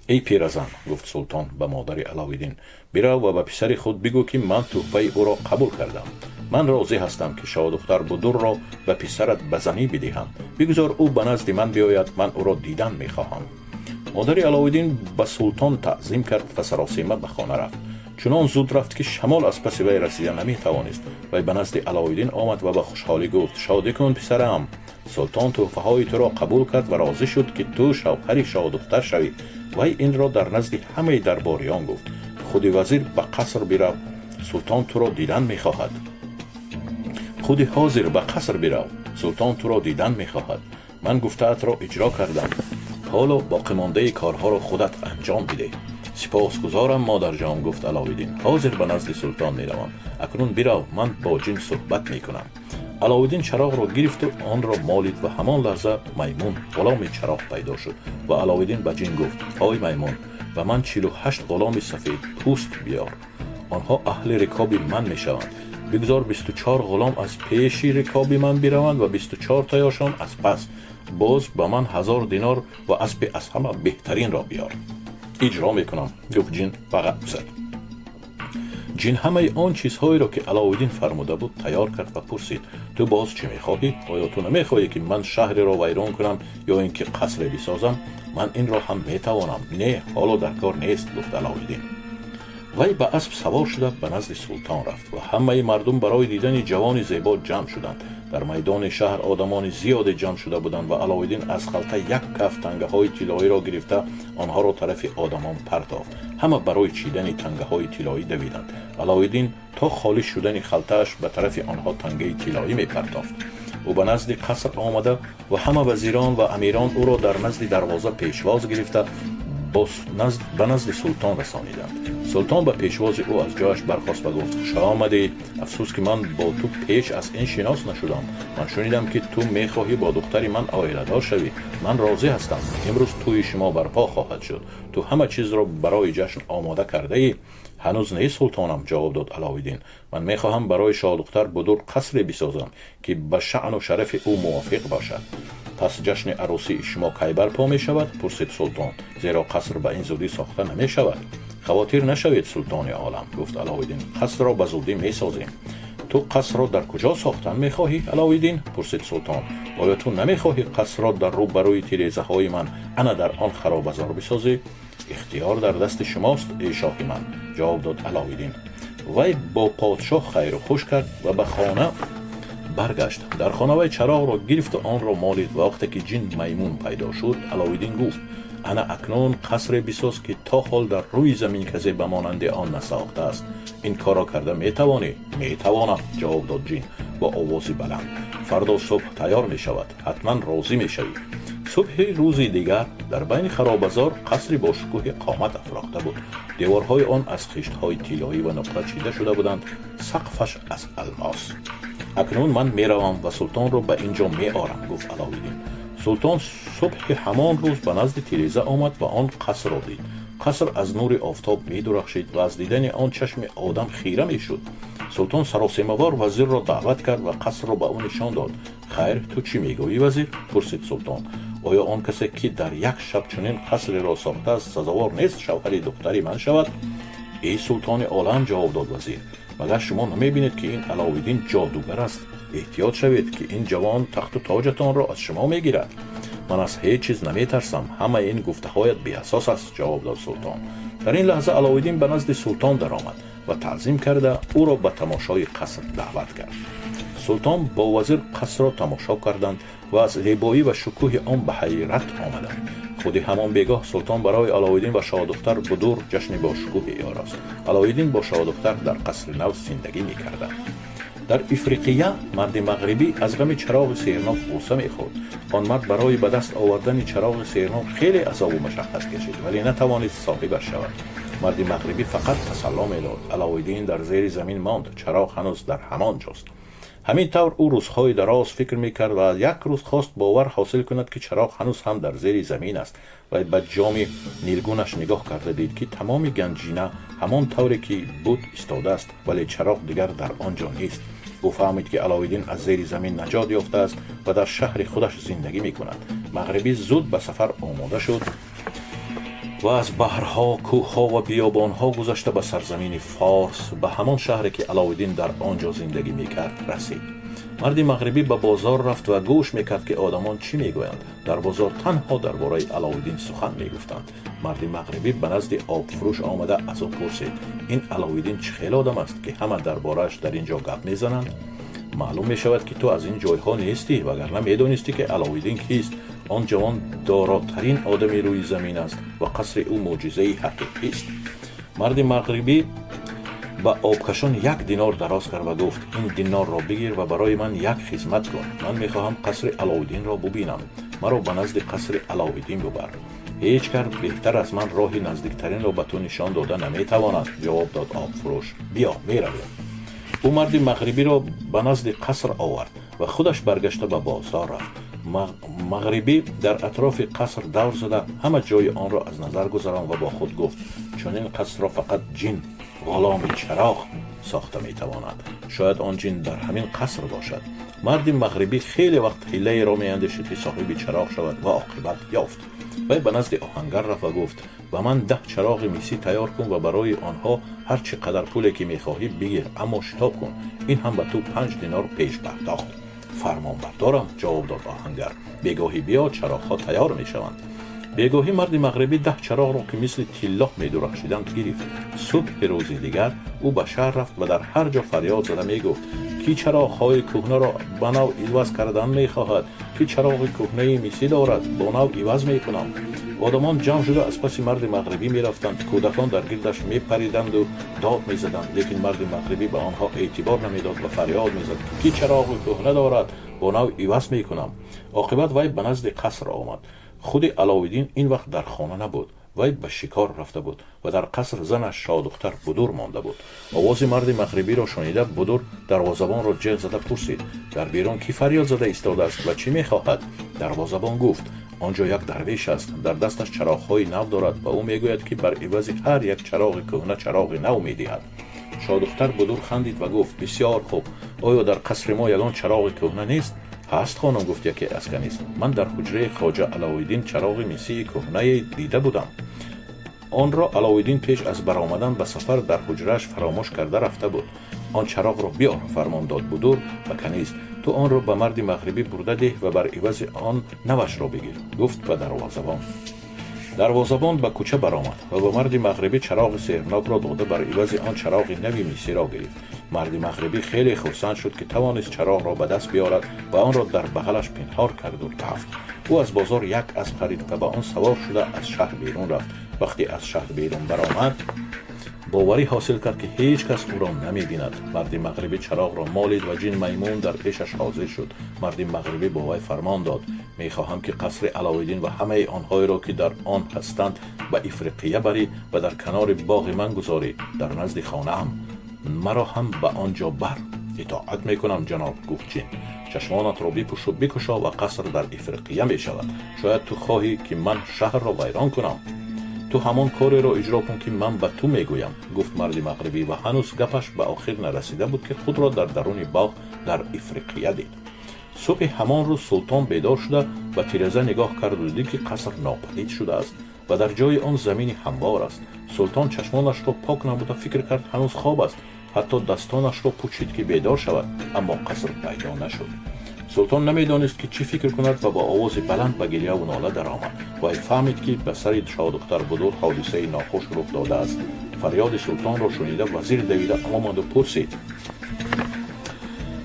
«Эй пиразан», гуфт султон ба модари Аловиддин, «бирав ва ба писари худ бигӯ, ки ман тӯҳфаи ӯро қабул кардам. Ман розӣ ҳастам, ки шоҳдухтар Будурро ба писарат ба занӣ бидиҳам. Бигузор ӯ ба назди ман биёяд, ман ӯро дидан мехоҳам». Модари Аловиддин ба султон таъзим кард ва саросима ба хона рафт. Чунон зуд рафт, ки шамол аз паси вай расида наметавонист. Вай ба назди Аловиддин омад ва ба хушҳолӣ гуфт: «Шодӣ кун, писарам. Султон тӯҳфаҳои туро қабул кард ва розӣ шуд, ки ту шавҳари шоҳдухтар шавӣ. Вай инро дар назди ҳамаи дарбориён гуфт. Худи вазир ба қаср бирав, султон туро дидан мехоҳад. Худи ҳозир ба қаср бирав, султон туро дидан мехоҳад. Ман гуфтаатро иҷро кардам, ҳоло боқимондаи корҳоро худат анҷом бидеҳ». «Сипосгузорам, модарҷон», гуфт Аловиддин. «Ҳозир ба назди султон меравам. Акнун бирав, ман бо ҷин суҳбат мекунам». Аловиддин чароғро гирифту онро молид ва ҳамон лаҳза маймун, ғуломи чароғ, пайдо шуд ва Аловиддин ба ҷин гуфт: «Ой маймун, ба ман 48 ғуломи сафедпӯст биёр. Онҳо аҳли рикоби ман мешаванд. Бигузор 24 ғулом аз пеши рикоби ман бираванд ва 24 таёшон аз пас. Боз ба ман 1000 динор ва аспи аз ҳама беҳтаринро биёр». «Иҷро мекунам», гуфт ҷин ва ғайб зад. Ҷин ҳамаи он чизҳоеро, ки Аловиддин фармуда буд, тайёр кард ва пурсид: «Ту боз чӣ мехоҳӣ? Оё ту намехоҳӣ, ки ман шаҳреро вайрон кунам ё ин ки қасре бисозам? Ман инро ҳам метавонам». «Не, ҳоло дар кор нест», гуфт Аловиддин. Вай ба асп савор шуда ба назди султон рафт ва ҳамаи мардум барои дидани ҷавони зебо ҷамъ шуданд. Дар майдони шаҳр одамони зиёде ҷамъ шуда буданд ва Аловиддин аз халта як кафт тангаҳои тиллоиро гирифта, онҳоро тарафи одамон партофт. Ҳама барои чидани тангаҳои тиллоӣ давиданд. Аловиддин то холӣ шудани халтааш ба тарафи онҳо тангаи тиллоӣ мепартофт. Ӯ ба назди қаср омада ва ҳама вазирон ва амирон ӯро дар назди дарвоза пешвоз гирифта, ба назди султон расониданд. Султон ба пешвози ӯ аз ҷояш бархост ва гуфт: «Хуш омадӣ. Афсӯс, ки ман бо ту пеш аз ин шинос нашудам. Ман шунидам, ки ту мехоҳӣ бо духтари ман оиладор шавӣ. Ман розӣ ҳастам. Имрӯз тӯи шумо барпо хоҳад шуд. Ту ҳама чизро барои ҷашн омода кардаӣ?» Ҳанӯз не, султонам, ҷавоб дод Аловиддин. Ман мехоҳам барои шоҳдухтар Будур қасре бисозам, ки ба шаъну шарафи ӯ мувофиқ бошад. Пас ҷашни арӯсии шумо кай барпо мешавад? Пурсид султон, зеро қаср ба ин зудӣ сохта намешавад. Хавотир нашавед, султони олам, гуфт Аловиддин, қасрро ба зудӣ месозем. Ту қасрро дар куҷо сохтан мехоҳӣ, Аловиддин? Пурсид султон. Оё ту намехоҳӣ қасрро дар рӯ ба рӯи тирезаҳои ман, ана дар он харобазор бисозӣ? Ихтиёр дар дасти шумост, эй шоҳи ман, ҷавоб дод Аловиддин. Вай бо подшоҳ хайру хуш кард ва ба хона баргашт. Дар хона вай чароғро гирифту онро молид ва вақте ки ҷин маймун пайдо шуд, Аловиддин гуфт: ана акнун қасре бисоз, ки то ҳол дар рӯи замин касе ба монанди он насохтааст. Ин корро карда метавонӣ? Метавонам, ҷавоб дод ҷин бо овози баланд. Фардо субҳ тайёр мешавад, ҳатман розӣ мешавӣ. Субҳи рӯзи дигар дар байни харобазор қасри бошукӯҳе қомат афрохта буд. Деворҳои он аз хиштҳои тиллоӣ ва нуқра чида шуда буданд, сақфаш аз алмос. Акнун ман меравам ва султонро ба ин ҷо меорам, гуфт Аловиддин. Султон субҳи ҳамон рӯз ба назди тиреза омад ва он қасрро дид. Қаср аз нури офтоб медурахшид ва аз дидани он чашми одам хира мешуд. Султон саросемавор вазирро даъват кард ва қасрро ба ӯ нишон дод. Хайр, ту чӣ мегӯӣ, вазир? Пурсид султон. Оё он касе, ки дар як шаб чунин қасреро сохтааст, сазовор нест шавҳари духтари ман шавад? Эй султони олам, ҷавоб дод вазир, магар шумо намебинед, ки ин Аловиддин ҷодугар аст? Эҳтиёт шавед, ки ин ҷавон тахту тоҷатонро аз шумо мегирад. Ман аз ҳеҷ чиз наметарсам, ҳамаи ин гуфтаҳоят беасос аст, ҷавоб дод султон. Дар ин лаҳза Аловиддин ба назди султон даромад ва таъзим карда ӯро ба тамошои қаср даъват кард. Султон бо вазир қасрро тамошо карданд ва аз зебоӣ ва шукӯҳи он ба ҳайрат омаданд. Худи ҳамон бегоҳ султон барои Аловиддин ва шоҳдухтар Будур ҷашни бошукӯҳе орост. Аловиддин бо шоҳдухтар дар қасри нав зиндагӣ мекарданд. Дар Ифриқия марди мағрибӣ аз ғами чароғи сеҳрнок ғусса мехӯрд. Он мард барои ба даст овардани чароғи сеҳрнок хеле азобу машаққат кашид, вале натавонист соҳибаш шавад. Марди мағрибӣ фақат тасалло медод: Аловиддин дар зери замин монд, чароғ ҳанӯз дар ҳамон ҷост. Ҳамин тавр ӯ рӯзҳои дароз фикр мекард ва як рӯз хост бовар ҳосил кунад, ки чароғ ҳанӯз ҳам дар зери замин аст. Вай ба ҷоми нилгунаш нигоҳ карда дид, ки тамоми ганҷина ҳамон тавре ки буд истодааст, вале чароғ дигар дар он ҷо нест. Ӯ фаҳмид, ки Аловиддин аз зери замин наҷот ёфтааст ва дар шаҳри худаш зиндагӣ мекунад. Мағрибӣ зуд ба сафар омода шуд ва аз баҳрҳо, кӯҳҳо ва биёбонҳо гузашта ба сарзамини Форс, ба ҳамон шаҳре, ки Аловиддин дар он ҷо зиндагӣ мекард, расид. Марди мағрибӣ ба бозор рафт ва гӯш мекард, ки одамон чӣ мегӯянд. Дар бозор танҳо дар бораи Аловиддин сухан мегуфтанд. Марди мағрибӣ ба назди обфурӯш омада аз ӯ пурсид: ин Аловиддин чӣ хел одам аст, ки ҳама дар борааш дар ин ҷо гап мезананд? Маълум мешавад, ки ту аз ин ҷойҳо нестӣ, вагарна медонистӣ, ки Аловиддин кист. Он ҷавон доротарин одами рӯи замин аст ва қасри ӯ мӯъҷизаи ҳақиқист. Марди мағрибӣ ба обкашон 1 динор дароз кард ва гуфт: ин динорро бигир ва барои ман як хизмат кун. Ман мехоҳам қасри Аловиддинро бубинам. Маро ба назди қасри Аловиддин бубар. Ҳеҷ кас беҳтар аз ман роҳи наздиктаринро ба ту нишон дода наметавонад, ҷавоб дод обфурӯш. Биё, меравем. Ӯ марди мағрибиро ба назди қаср овард ва худаш баргашта ба бозор рафт. Мағрибӣ дар атрофи қаср давр зада, ҳама ҷои онро аз назар гузаронд ва бо худ гуфт: чунин қасрро фақат ҷин, ғуломи чароғ, сохта метавонад. Шояд он ҷин дар ҳамин қаср бошад. Марди мағрибӣ хеле вақт ҳилаеро меандешид, ки соҳиби чароғ шавад, ва оқибат ёфт. Вай ба назди оҳангар рафт ва гуфт: ба ман 10 чароғи мисӣ тайёр кун ва барои онҳо ҳар чӣ қадар пуле ки мехоҳӣ бигир, аммо шитоб кун. Ин ҳам ба ту 5 динор пешпардохт. Фармонбардорам, ҷавоб дод оҳангар. Бегоҳӣ биё, чароғҳо тайёр мешаванд. Бегоҳӣ марди мағрибӣ 10 чароғро, ки мисли тиллоҳ медурахшиданд, гирифт. Субҳи рӯзи дигар ӯ ба шаҳр рафт ва дар ҳар ҷо фарёд зада мегуфт: кӣ чароғҳои кӯҳнаро ба нав иваз кардан мехоҳад? Кӣ чароғи кӯҳнаи мисӣ дорад? Бо нав иваз мекунам. Одамон ҷамъ шуда аз паси марди мағрибӣ мерафтанд. Кӯдакон дар гирдаш мепариданду дод мезаданд, лекин марди мағрибӣ ба онҳо эътибор намедод ва фарёд мезад: кӣ чароғи кӯҳна дорад? Бо нав иваз мекунам. Оқибат вай ба назди қаср омад. Худи Аловиддин ин вақт дар хона набуд. Вай ба шикор рафта буд ва дар қаср занаш шоҳдухтар Будур монда буд. Овози марди мағрибиро шунида, Будур дарвозабонро ҷеғ зада пурсид: дар берун кӣ фарёд зада истодааст ва чӣ мехоҳад? Дарвозабон гуфт: Он ҷо як дарвеш аст, дар дасташ чароғҳои нав дорад ва ӯ мегӯяд, ки бар ивази ҳар як чароғи кӯҳна чароғи нав медиҳад. Шоҳдухтар Будур хандид ва гуфт: «Бисёр хуб, оё дар қасри мо ягон чароғи кӯҳна нест?» «Ҳаст, хонум», гуфт яке аз каниз. «Ман дар ҳуҷраи хоҷа Аловиддин чароғи мисии кӯҳнае дида будам. Онро Аловиддин пеш аз баромадан ба сафар дар ҳуҷрааш фаромӯш карда рафта буд. Он чароғро биёр», фармон дод Будур ба каниз. «Ту онро ба марди мағрибӣ бурда деҳ ва бар ивази он навашро бигир», гуфт ба дарвозабон. Дарвозабон ба кӯча баромад ва ба марди мағрибӣ чароғи сеҳрнокро дода, бар ивази он чароғи нави мисиро гирифт. Марди мағрибӣ хеле хурсанд шуд, ки тавонист чароғро ба даст биёрад, ва онро дар бағалаш пинҳон карду рафт. Ӯ аз бозор як асп харид ва ба он савор шуда, аз шаҳр берун рафт. Вақте аз шаҳр берун баромад, боварӣ ҳосил кард, ки ҳеҷ кас ӯро намебинад. Марди мағрибӣ чароғро молид ва ҷин Маймун дар пешаш ҳозир шуд. Марди мағрибӣ бо вай фармон дод: «Мехоҳам, ки қасри Аловиддин ва ҳамаи онҳоеро, ки дар он ҳастанд, ба Ифриқия барӣ ва дар канори боғи ман гузорӣ, дар назди хонаам. Маро ҳам ба он ҷо бар». «Итоат мекунам, ҷаноб», гуфт ҷин. «Чашмонатро бипӯшу бикушо ва қаср дар Ифриқия мешавад. Шояд ту хоҳӣ, ки ман шаҳрро вайрон кунам. Ту ҳамон кореро иҷро кун, ки ман ба ту мегӯям», гуфт марди мағрибӣ ва ҳанӯз гапаш ба охир нарасида буд, ки худро дар даруни боғ дар Ифриқия дид. Субҳи ҳамон рӯз султон бедор шуда, ба тиреза нигоҳ карду дид, ки қаср нопадид шудааст ва дар ҷои он замини ҳамвор аст. Султон чашмонашро пок намуда, фикр кард, ҳанӯз хоб аст. Ҳатто дастонашро пучид, ки бедор шавад, аммо қаср пайдо нашуд. Султон намедонист, ки чӣ фикр кунад, ва бо овози баланд ба гиряву нола даромад. Вай фаҳмид, ки ба сари шоҳдухтар Будур ҳодисаи нохуш рух додааст. Фарёди султонро шунида, вазир давида омаду пурсид: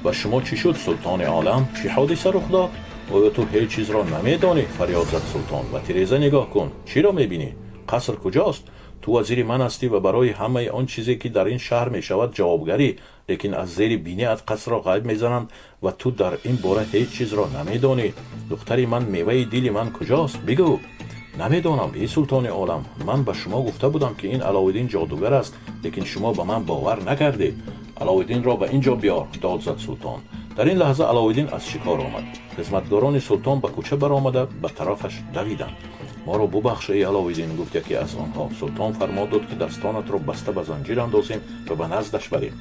«Ба шумо чӣ шуд, султони олам? Чӣ ҳодиса рух дод? Оё ту ҳеҷ чизро намедонӣ?» фарёд зад султон. «Ба тиреза нигоҳ кун, чиро мебинӣ? Қаср куҷост? Ту вазири ман ҳастӣ ва барои ҳамаи он чизе, ки дар ин шаҳр мешавад, ҷавобгарӣ, лекин аз зери биниат қасрро ғайб мезананд ва ту дар ин бора ҳеҷ чизро намедонӣ. Духтари ман, меваи дили ман куҷост? Бигӯ». «Намедонам, эй султони олам. Ман ба шумо гуфта будам, ки ин Аловиддин ҷодугар аст, лекин шумо ба ман бовар накардед». «Аловиддинро ба ин ҷо биёр», дод зад султон. Дар ин лаҳза Аловиддин аз шикор омад. Хизматгорони султон ба кӯча баромада, ба тарафаш давиданд. «Моро бубахш, эй Аловиддин», гуфт яке аз онҳо. «Султон фармон дод, ки дастонатро баста ба занҷир андозем ва ба наздаш барем.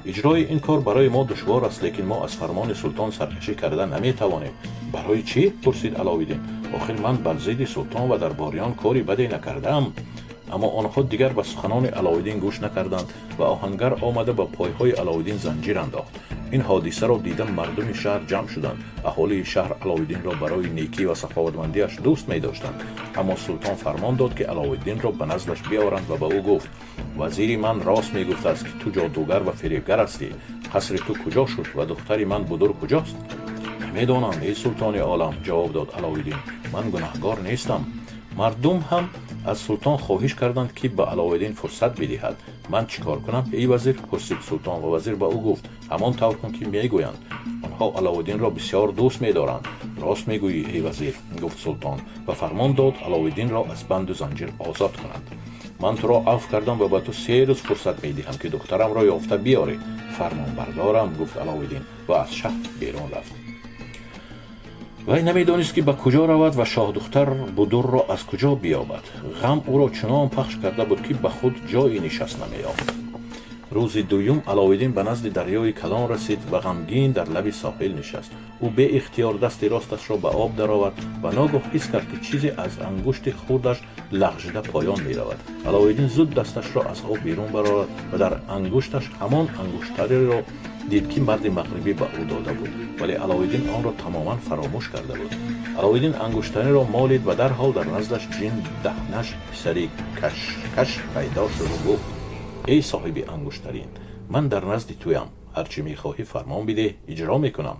Иҷрои ин кор барои мо душвор аст, лекин мо аз фармони султон саркашӣ карда наметавонем». «Барои чӣ?» пурсид Аловиддин. «Охир ман бар зидди султон ва дарбориён кори баде накардаам». Аммо онҳо дигар ба суханони Аловиддин гӯш накарданд ва оҳангар омада, ба пойҳои Аловиддин занҷир андохт. Ин ҳодисаро дида, мардуми шаҳр ҷамъ шуданд. Аҳолии шаҳр Аловиддинро барои некӣ ва саховатмандиаш дӯст медоштанд. Аммо султон фармон дод, ки Аловиддинро ба наздаш биёранд, ва ба ӯ гуфт: «Вазири ман рост мегуфтааст, ки ту ҷодугар ва фиребгар ҳастӣ. Қасри ту куҷо шуд ва духтари ман Будур куҷост?» «Намедонам, эй султони олам», ҷавоб дод Аловиддин. «Ман гунаҳгор нестам». Мардум ҳам аз султон хоҳиш карданд, ки ба Аловиддин фурсат бидиҳад. «Ман чӣ кор кунам, эй вазир?» пурсид султон ва вазир ба ӯ гуфт: «Ҳамон тавр кун, ки мегӯянд. Онҳо Аловиддинро бисёр дӯст медоранд». «Рост мегӯӣ, эй вазир», гуфт султон ва фармон дод, Аловиддинро аз банду занҷир озод кунанд. «Ман туро афв кардам ва ба ту 3 рӯз фурсат медиҳам, ки духтарамро ёфта биёрӣ». «Фармонбардорам», гуфт Аловиддин ва аз шаҳр берун рафт. Вай намедонист, ки ба куҷо равад ва шоҳдухтар Будурро аз куҷо биёбад. Ғам ӯро чунон пахш карда буд, ки ба худ ҷойи нишаст намеёфт. Рӯзи дуюм Аловиддин ба назди дарёи калон расид ва ғамгин дар лаби соҳил нишаст. Ӯ беихтиёр дасти росташро ба об даровард ва ногоҳ ҳис кард, ки чизе аз ангушти хурдаш лағжида поён меравад. Аловиддин зуд дасташро аз об берун баровард ва дар ангушташ ҳамон ангуштареро дид, ки марди мағрибӣ ба ӯ дода буд, вале Аловиддин онро тамоман фаромӯш карда буд. Аловиддин ангуштариро молид ва дарҳол дар наздаш ҷин Даҳнаш, писари Кашкаш, пайдо шуду гуфт: «Эй соҳиби ангуштарин, ман дар назди туям. Ҳар чӣ мехоҳӣ, фармон бидеҳ, иҷро мекунам».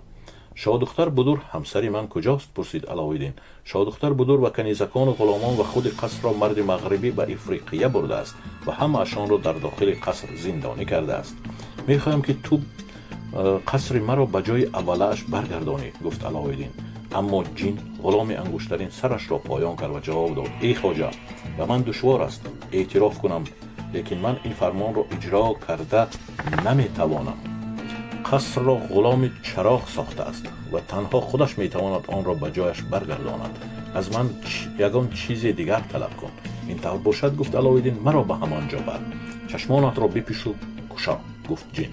«Шоҳдухтар Будур, ҳамсари ман, куҷост?» пурсид Аловиддин. «Шоҳдухтар Будур ва канизакону ғуломон ва худи қасрро марди мағрибӣ ба Ифриқия бурдааст ва ҳамаашонро дар дохили қаср зиндонӣ кардааст. Мехоҳам, ки ту қасри маро ба ҷои аввалааш баргардонӣ», гуфт Аловиддин. Аммо ҷин, ғуломи ангуштарин, сарашро поён кард ва ҷавоб дод: «Эй хоҷа, ба ман душвор аст эътироф кунам, лекин ман ин фармонро иҷро карда наметавонам. Қасрро ғуломи чароғ сохтааст ва танҳо худаш метавонад онро ба ҷояш баргардонад. Аз ман ягон чизе дигар талаб кун. Ин тавр бошад, гуфт Аловиддин, маро ба ҳамон ҷо бар. Чашмонатро бипӯшу кушо, гуфт ҷин.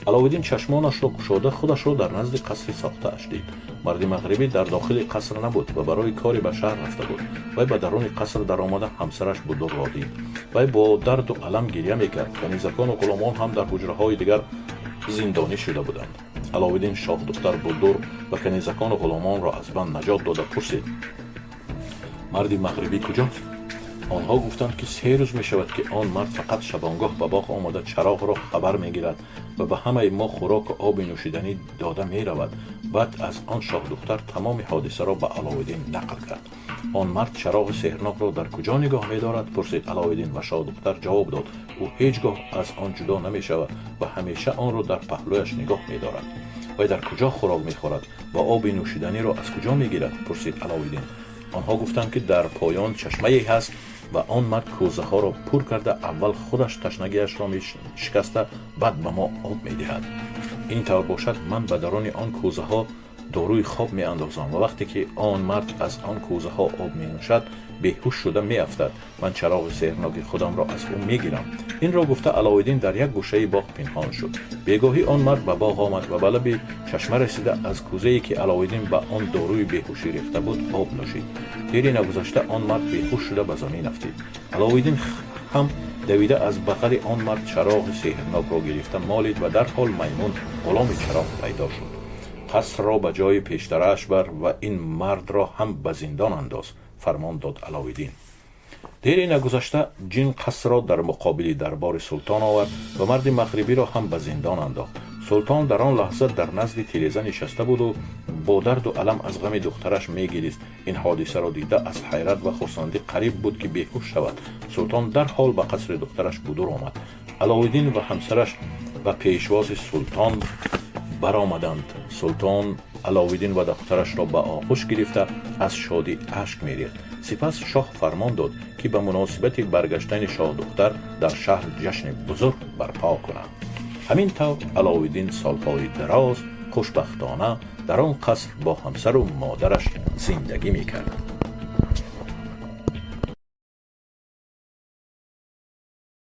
Аловиддин чашмонашро кушода, худашро дар назди қасри сохтааш дид. Марди мағрибӣ дар дохили қаср набуд ва барои коре ба шаҳр рафта буд. Вай ба даруни қаср даромада, ҳамсараш Будурро дид. Вай бо дарду алам гирья мекард. Канизакону ғуломон ҳам дар ҳуҷраҳои дигар зиндонӣ шуда буданд. Аловиддин шоҳдухтар Будур ва канизакону ғуломонро аз банд наҷот дода, пурсид: «Марди мағрибӣ куҷост?» Онҳо гуфтанд, ки 3 рӯз мешавад, ки он мард фақат шабонгоҳ ба боғ омада, чароғро хабар мегирад ва ба ҳамаи мо хӯроку оби нӯшиданӣ дода меравад. Баъд аз он шоҳдухтар тамоми ҳодисаро ба Аловиддин нақл кард. «Он мард чароғи сеҳрнокро дар куҷо нигоҳ медорад?» пурсид Аловиддин ва шоҳдухтар ҷавоб дод: «Ӯ ҳеҷ гоҳ аз он ҷудо намешавад ва ҳамеша онро дар паҳлӯяш нигоҳ медорад». «Вай дар куҷо хӯрок мехӯрад ва оби нӯшиданиро аз куҷо мегирад?» пурсид Аловиддин. Онҳо гуфтанд, ки дар поён чашмае ҳаст ва он мард кӯзаҳоро пур карда, аввал худаш ташнагиашро мешикаста, баъд ба мо об медиҳад. Ин тавр бошад, ман ба даруни он кӯзаҳо доруи хоб меандозам ва вақте ки он мард аз он кӯзаҳо об менӯшад, беҳуш шуда меафтад. Ман чароғи сеҳрноки худамро аз ӯ мегирам. Инро гуфта, Аловиддин дар як гӯшаи боғ пинҳон шуд. Бегоҳӣ он мард ба боғ омад ва ба лаби чашма расида, аз кӯзае, ки Аловиддин ба он доруи беҳушӣ рехта буд, об нӯшид. Дери нагузашта он мард беҳуш шуда ба замин афтид. Аловиддин ҳам давида аз бағали он мард чароғи сеҳрнокро гирифта молид ва дарҳол маймун, ғуломи чароғ, пайдо шуд. «Қасрро ба ҷои пештарааш бар ва ин мардро ҳам ба зиндон андоз», фармон дод Аловиддин. Дере нагузашта ҷин қасрро дар муқобили дарбори султон овард ва марди мағрибиро ҳам ба зиндон андохт. Султон дар он лаҳза дар назди тиреза нишаста буду бо дарду алам аз ғами духтараш мегирист. Ин ҳодисаро дида, аз ҳайрат ва хурсандӣ қариб буд, ки беҳуш шавад. Султон дарҳол ба қасри духтараш Будур омад. Аловиддин ва ҳамсараш ба пешвози султон баромаданд. Султон Аловиддин ва духтарашро ба оғӯш гирифта, аз шодӣ ашк мерехт. Сипас шоҳ фармон дод, ки ба муносибати баргаштани шоҳдухтар дар шаҳр ҷашни бузург барпо кунанд. Ҳамин тавр Аловиддин солҳои дароз хушбахтона дар он қаср бо ҳамсару модараш зиндагӣ мекард.